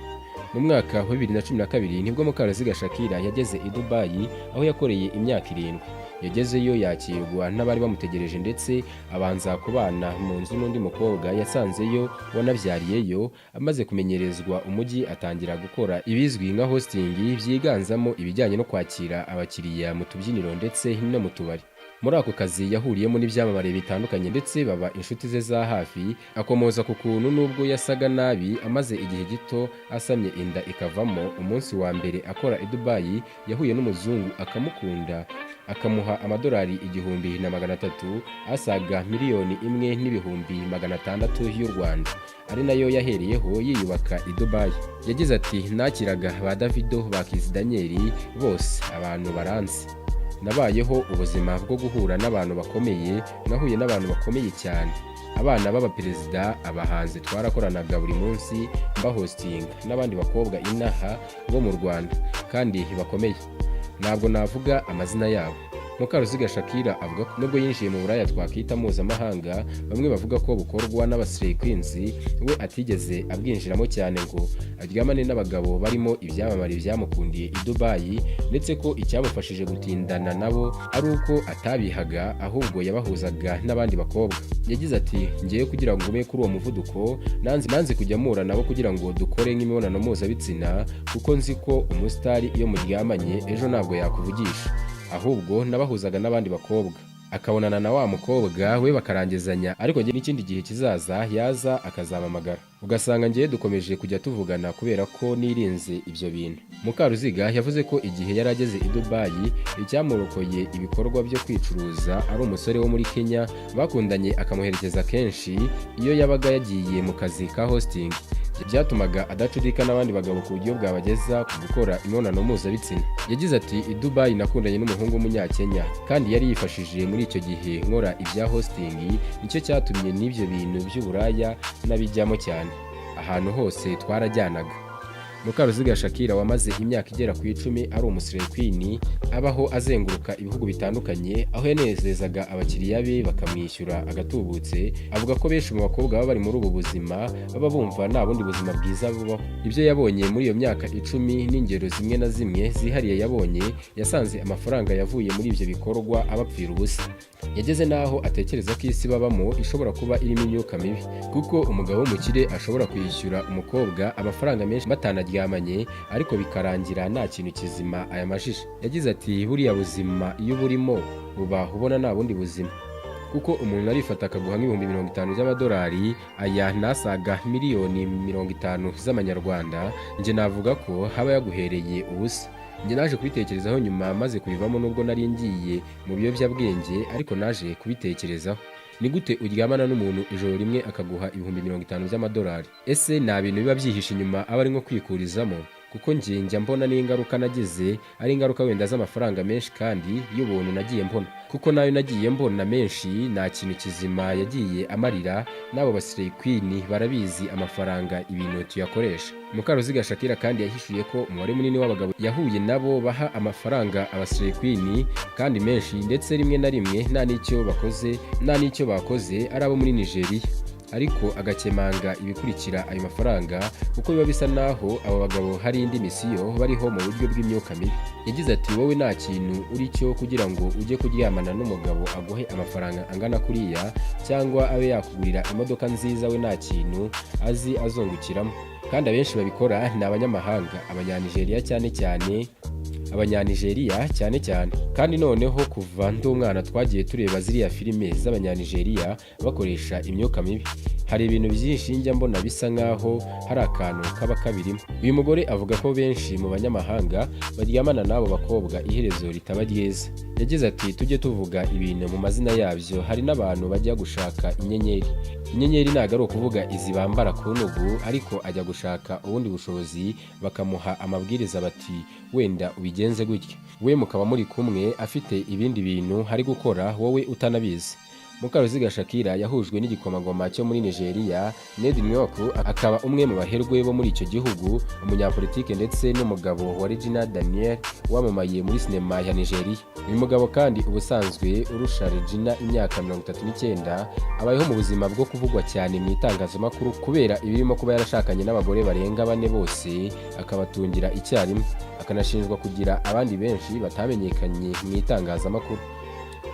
Mu mwaka wa 2012 nibwo Mukaruziga Shakira yageze i Dubai, aho yakoreye imyaka 7. Yagezeyo yakirwa n'abari bamutegereje, ndetse abanza kubana mu nzu n'undi mukobwa yasanzeyo wanabyariyeyo. Amaze kumenyerezwa umujyi, atangira gukora ibizwi nka hosting, byiganzamo ibijyanye no kwakira abakiriya mu tubyiniro ndetse no mu tubari. Muri ako kazi yahuriyemo n'ibyamamare bitandukanye, ndetse baba inshuti ze za hafi. Akomoza ku kuntu nubwo yasaga nabi amaze igihe gito asamye inda ikavamo, umunsi wa mbere akora i Dubai yahuye n'umuzungu akamukunda, akamuha amadolari 1300, asaga 1,600,000 y'u Rwanda, ari nayo yahereyeho yiyubaka i Dubai. Yagize ati: "Nakiraga ba Davido, ba Kizz Daniel, bose abantu baranzi. Nabayeho ubuzima bwo guhura n'abantu bakomeye, nahuye n'abantu bakomeye cyane, abana b'abaperezida, abahanzi twarakoranaga buri munsi mbahostinga, n'abandi bakobwa inaha bo mu Rwanda kandi bakomeye, ntabwo navuga amazina yabo." Mukaruziga Shakira avuga ko nubwo yinjiye mu buraya twakwita mpuzamahanga, bamwe bavuga ko bukorwa n'aba slay queens, we atigeze abwinjiramo cyane ngo aryamane n'abagabo barimo ibyamamare byamukundiye i Dubai, ndetse ko icyamufashije gutindana nabo ari uko atabihaga, ahubwo yabahuzaga n'abandi bakobwa. Yagize ati: "Ngewe kugira ngo ngume kuri uwo muvuduko, nanze kujya mpura nabo kugira ngo dukore nk'imibonano mpuzabitsina, kuko nzi ko umusitari iyo muryamanye ejo ntabwo yakuvugisha. Ahubwo nabahuzaga n'abandi bakobwa, akabonana na wa mukobwa we bakarangizanya, ariko njye n'ikindi gihe kizaza yaza akazampamagara, ugasanga ngewe dukomeje kujya tuvugana kubera ko nirinze ibyo bintu." Mukaruziga yavuze ko igihe yari ageze i Dubai, icyamurokoye ibikorwa byo kwicuruza ari umusore wo muri Kenya bakundanye, akamuherekeza kenshi iyo yabaga yagiye mu kazi ka hosting. Byatumaga adacudika n'abandi bagabo ku buryo bwabageza ku gukora imibonano mpuzabitsina. Yagize ati: "I Dubai nakundanye n'umuhungu w'umunyakenya, kandi yari yifashije muri icyo gihe nkora ibya hosting. Nicyo cyatumye n'ibyo bintu by'uburaya nabijyamo cyane. Ahantu hose twarajyanaga." Mukaruziga Shakira wamaze imyaka igera ku 10 ari umu slay queen, abaho azenguruka ibihugu bitandukanye, aho yanezezaga abakiriya be bakamwishyura agatubutse, avuga ko benshi mu bakobwa baba bari muri ubu buzima baba bumva nta bundi buzima bwiza bubaho. Ibyo yabonye muri iyo myaka 10 n'ingero zimwe na zimwe zihariye yabonye, yasanze amafaranga yavuye muri ibyo bikorwa abapfira ubusa. Yageze n'aho atekereza ko isi babamo ishobora kuba irimo imyuka mibi, kuko umugabo w'umukire ashobora kwishyura umukobwa amafaranga menshi batanaryamanye, ariko bikarangira nta kintu kizima ayamajije. Yagize ati: "Buriya buzima iyo burimo uba ubona nta bundi buzima, kuko umuntu arifata akaguha nk'50,000 by'amadolari, aya nasaga miliyoni 50 z'amanyarwanda. Njye navuga ko haba yaguhereye ubusa. Njye naje kubitekerezaho nyuma maze kubivamo, nubwo nari ngiye mu biyobyabwenge, ariko naje kubitekerezaho. Ni gute uryamana n'umuntu ijoro rimwe akaguha 50,000 by'amadolari? Ese nta bintu biba byihishe inyuma, aba ari nko kwikurizamo? Kuko njye njya mbona n'ingaruka nagize ari ingaruka wenda z'amafaranga menshi kandi y'ubuntu nagiye mbona, kuko nayo nagiye mbona menshi nta kintu kizima yagiye amarira. N'abo ba slay queen barabizi amafaranga ibintu tuyakoresha." Mukaruziga Shakira kandi yahishuye ko umubare munini w'abagabo yahuye nabo baha amafaranga aba slay queen kandi menshi, ndetse rimwe na rimwe nta n'icyo bakoze, nta n'icyo bakoze, ari abo muri Nigeria, ariko agakemanga ibikurikira ayo mafaranga, kuko biba bisa naho abo bagabo hari indi misiyo bariho mu buryo bw'imyuka mibi. Yagize ati: "Wowe nta kintu uri cyo kugira ngo ujye kuryamana n'umugabo aguhe amafaranga angana kuriya, cyangwa abe yakugurira imodoka nziza, we nta kintu azi azungukiramo. Kandi abenshi babikora ni abanyamahanga, abanyanigeriya cyane cyane, abanyanigeriya cyane cyane. Kandi noneho kuva ndi umwana twagiye tureba ziriya filime z'abanyanigeriya bakoresha imyuka mibi. Hari ibintu byinshi njya mbona bisa nkaho hari akantu kaba kabirimo." Uyu mugore avuga ko benshi mu banyamahanga baryamana n'abo bakobwa iherezo ritaba ryiza. Yagize ati: "Tujye tuvuga ibintu mu mazina yabyo. Hari n'abantu bajya gushaka inyenyeri. Inyenyeri ntabwo ari ukuvuga izi bambara ku ntugu, ariko ajya gushaka ubundi bushobozi, bakamuha amabwiriza bati wenda ubigenze gutya, we mukaba muri kumwe afite ibindi bintu hari gukora wowe utanabizi." Mukaruziga Shakira yahujwe n'igikomangoma cyo muri Nigeria Ned Nwoko, akaba umwe mu baherwe bo muri icyo gihugu, umunyapolitike ndetse n'umugabo wa Regina Daniel wamamaye muri sinema ya Nigeria. Uyu mugabo kandi ubusanzwe urusha Regina imyaka 39, abayeho mu buzima bwo kuvugwa cyane mu itangazamakuru kubera ibirimo kuba yarashakanye n'abagore barenga bane bose akabatungira icyarimwe, akanashinjwa kugira abandi benshi batamenyekanye mu itangazamakuru.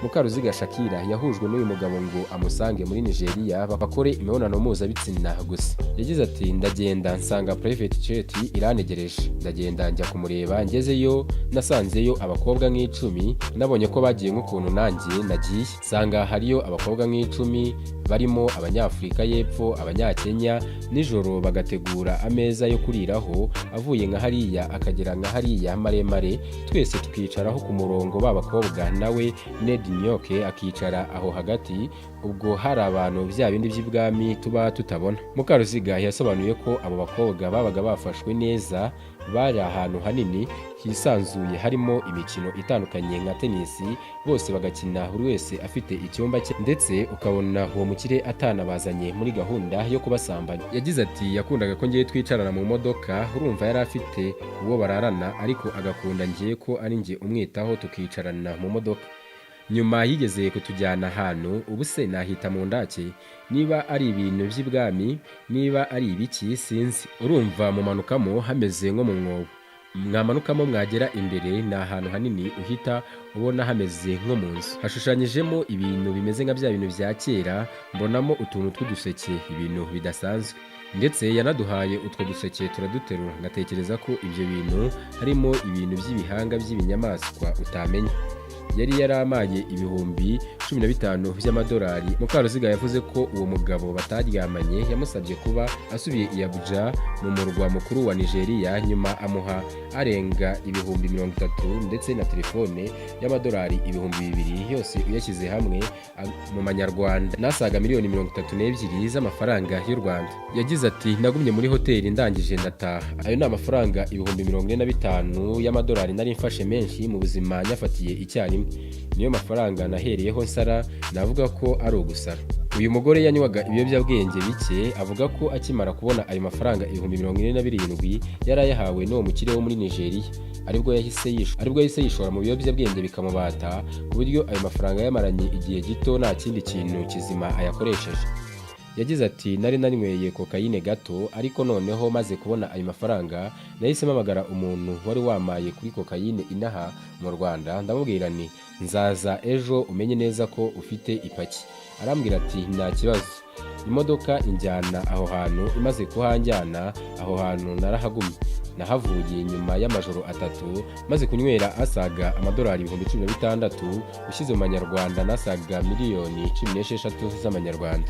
Mukaruziga Shakira yahujwe n'uyu mugabo ngo amusange muri Nigeria bakore imibonano mpuzabitsina gusa. Yagize ati: "Ndagenda nsanga private jet irantegereje, ndagenda njya kumureba. Ngezeyo nasanzeyo abakobwa nk'10. Nabonye ko bagiye nk'ukuntu nanjye nagiye, nsanga hariyo abakobwa nk'10 barimo abanyafurika y'Epfo, abanyakenya. Nijoro bagategura ameza yo kuriraho avuye nka hariya akagera nka hariya, maremare, twese tukicaraho ku murongo, ba bakobwa, nawe Ned Nwoko akicara aho hagati. Ubwo hari abantu bya bindi by'ibwami tuba tutabona." Mukaruziga yasobanuye ko abo bakobwa babaga bafashwe neza, bari ahantu hanini hisanzuye harimo imikino itandukanye nka tenisi, bose bagakina, buri wese afite icyumba cye, ndetse ukabona uwo mukire atanabazanye muri gahunda yo kubasambanya. Yagize ati: "Yakundaga ko ngiye twicarana mu modoka. Urumva yari afite uwo bararana, ariko agakunda ngiye ko ari njye umwitaho, tukicarana mu modoka. Nyuma yigeze kutujyana ahantu, ubu se nahita mu ndake, niba ari ibintu by'ibwami, niba ari ibiki, sinzi. Urumva mumanukamo hameze nko mu mwobo, mwamanukamo mwagera imbere ni ahantu hanini, uhita ubona hameze nko mu nzu, hashushanyijemo ibintu bimeze nka bya bintu bya kera. Mbonamo utuntu tw'uduseke, ibintu bidasanzwe. Ndetse yanaduhaye utwo duseke turaduterura, ngatekereza ko ibyo bintu harimo ibintu by'ibihanga by'ibinyamaswa utamenya. Yari yaramaye ibihumbi 15 by'amadolari. Mukaruziga yavuze ko uwo mugabo bataryamanye yamusabye kuba asubiye i Abuja mu murwa mukuru wa Nigeria, nyuma amuha arenga 30,000 ndetse na telefone y'amadolari 2000, yose uyashyize hamwe mu manyarwanda nasaga miliyoni 32 z'amafaranga y'u Rwanda. Yagize ati: "Nagumye muri hoteli, ndangije ndataha. Ayo ni amafaranga 45,000 y'amadolari nari mfashe menshi mu buzima, nyafatiye icyarimwe. Niyo mafaranga nahereyeho nsara, navuga ko ari ugusara." Uyu mugore yanywaga ibiyobyabwenge bike. Avuga ko akimara kubona ayo mafaranga 47,000 yari ayahawe n'uwo mukire wo muri Nigeria, aribwo yahise yishora mu biyobyabwenge bikamubata, ku buryo ayo mafaranga yamaranye igihe gito nta kindi kintu kizima ayakoresheje. Yagize ati: "Nari nanyweye kokayine gato, ariko noneho maze kubona ayo mafaranga nahise mpamagara umuntu wari wamaye kuri kokayine inaha mu Rwanda, ndamubwira nti nzaza ejo umenye neza ko ufite ipaki. Arambwira ati nta kibazo. Imodoka injyana aho hantu. Imaze kuhanjyana aho hantu narahagumye. Nahavuye nyuma y'amajoro 3 maze kunywera asaga amadolari 16,000, ushyize mu manyarwanda nasaga miliyoni 16 z'amanyarwanda."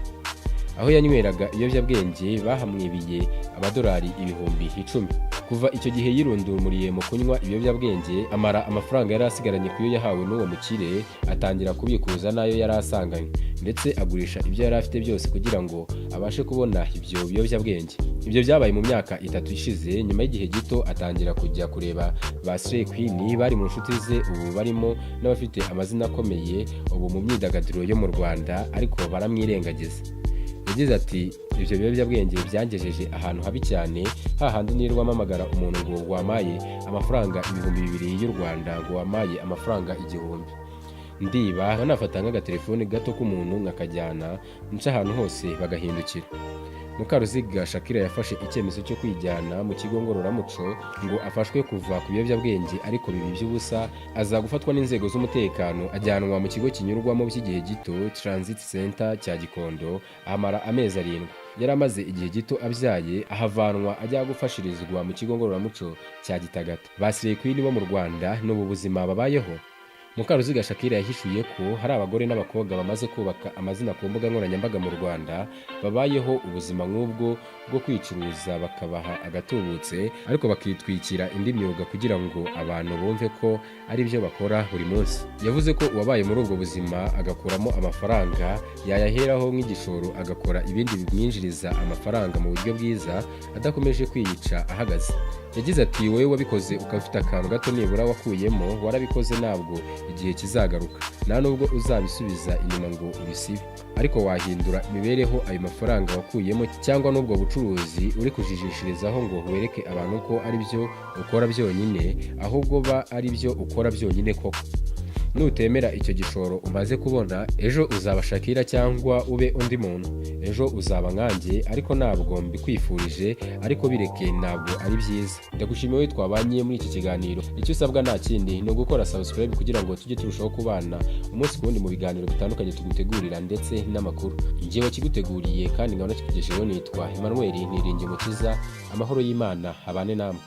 Aho yanyweraga ibiyobyabwenge bahamwibiye amadolari 10,000. Kuva icyo gihe yirundumuriye mu kunywa ibiyobyabwenge, amara amafaranga yari asigaranye ku yo yahawe n'uwo mukire, atangira kubikuza n'ayo yari asanganywe, ndetse agurisha ibyo yari afite byose kugira ngo abashe kubona ibyo biyobyabwenge. Ibyo byabaye mu myaka 3 ishize. Nyuma y'igihe gito atangira kujya kureba ba Slay Queen bari mu nshuti ze, ubu barimo n'abafite amazina akomeye ubu mu myidagaduro yo mu Rwanda, ariko baramwirengagiza. Yagize ati: "Ibyo biyobyabwenge byangejeje ahantu habi cyane, hahandi nirirwa mpamagara umuntu ngo wamaye amafaranga 2000 y'u Rwanda, ngo wamaye amafaranga 1000. Ndiba, nafata nk'agatelefoni gato k'umuntu nkakajyana, nca ahantu hose bagahindukira." Mukaruziga Shakira yafashe icyemezo cyo kwijyana mu kigo ngororamuco ngo afashwe kuva ku biyobyabwenge, ariko biba iby'ubusa. Aza gufatwa n'inzego z'umutekano, ajyanwa mu kigo kinyurwamo by'igihe gito, Transit Center cya Gikondo, ahamara amezi 7. Yari amaze igihe gito abyaye, ahavanwa ajya gufashirizwa mu kigo ngororamuco cya Gitagata. Ba Slay Queen bo mu Rwanda n'ubu buzima babayeho. Mukaruziga Shakira yahishuye ko hari abagore n'abakobwa bamaze kubaka amazina ku mbuga nkoranyambaga mu Rwanda babayeho ubuzima nk'ubwo bwo kwicuruza, bakabaha agatubutse ariko bakitwikira indi myuga kugira ngo abantu bumve ko ari byo bakora buri munsi. Yavuze ko uwabaye muri ubwo buzima agakuramo amafaranga yayaheraho nk'igishoro, agakora ibindi bimwinjiriza amafaranga mu buryo bwiza, adakomeje kwiyica ahagaze. Yagize ati: "Wowe wabikoze ukaba ufite akantu gato nibura wakuyemo, warabikoze, ntabwo igihe kizagaruka, nta nubwo uzabisubiza inyuma ngo ubisibe, ariko wahindura imibereho. Ayo mafaranga wakuyemo cyangwa n'ubwo bucuruzi uri kujijishirizaho ngo wereke abantu ko ari byo ukora byonyine, ahubwo ba ari byo ukora byonyine koko. Nutemera icyo gishoro umaze kubona, ejo uzaba Shakira cyangwa ube undi muntu, ejo uzaba nkanjye, ariko ntabwo mbikwifurije, ariko bireke, ntabwo ari byiza." Ndagushimiye wowe twabanye muri iki kiganiro. Icyo usabwa nta kindi, ni ugukora subscribe kugira ngo tujye turushaho kubana umunsi ku wundi mu biganiro bitandukanye tugutegurira ndetse n'amakuru. Njyewe wakiguteguriye kandi nkaba nakikugejejeho nitwa Emmanuel Niringimukiza. Amahoro y'Imana abane namwe.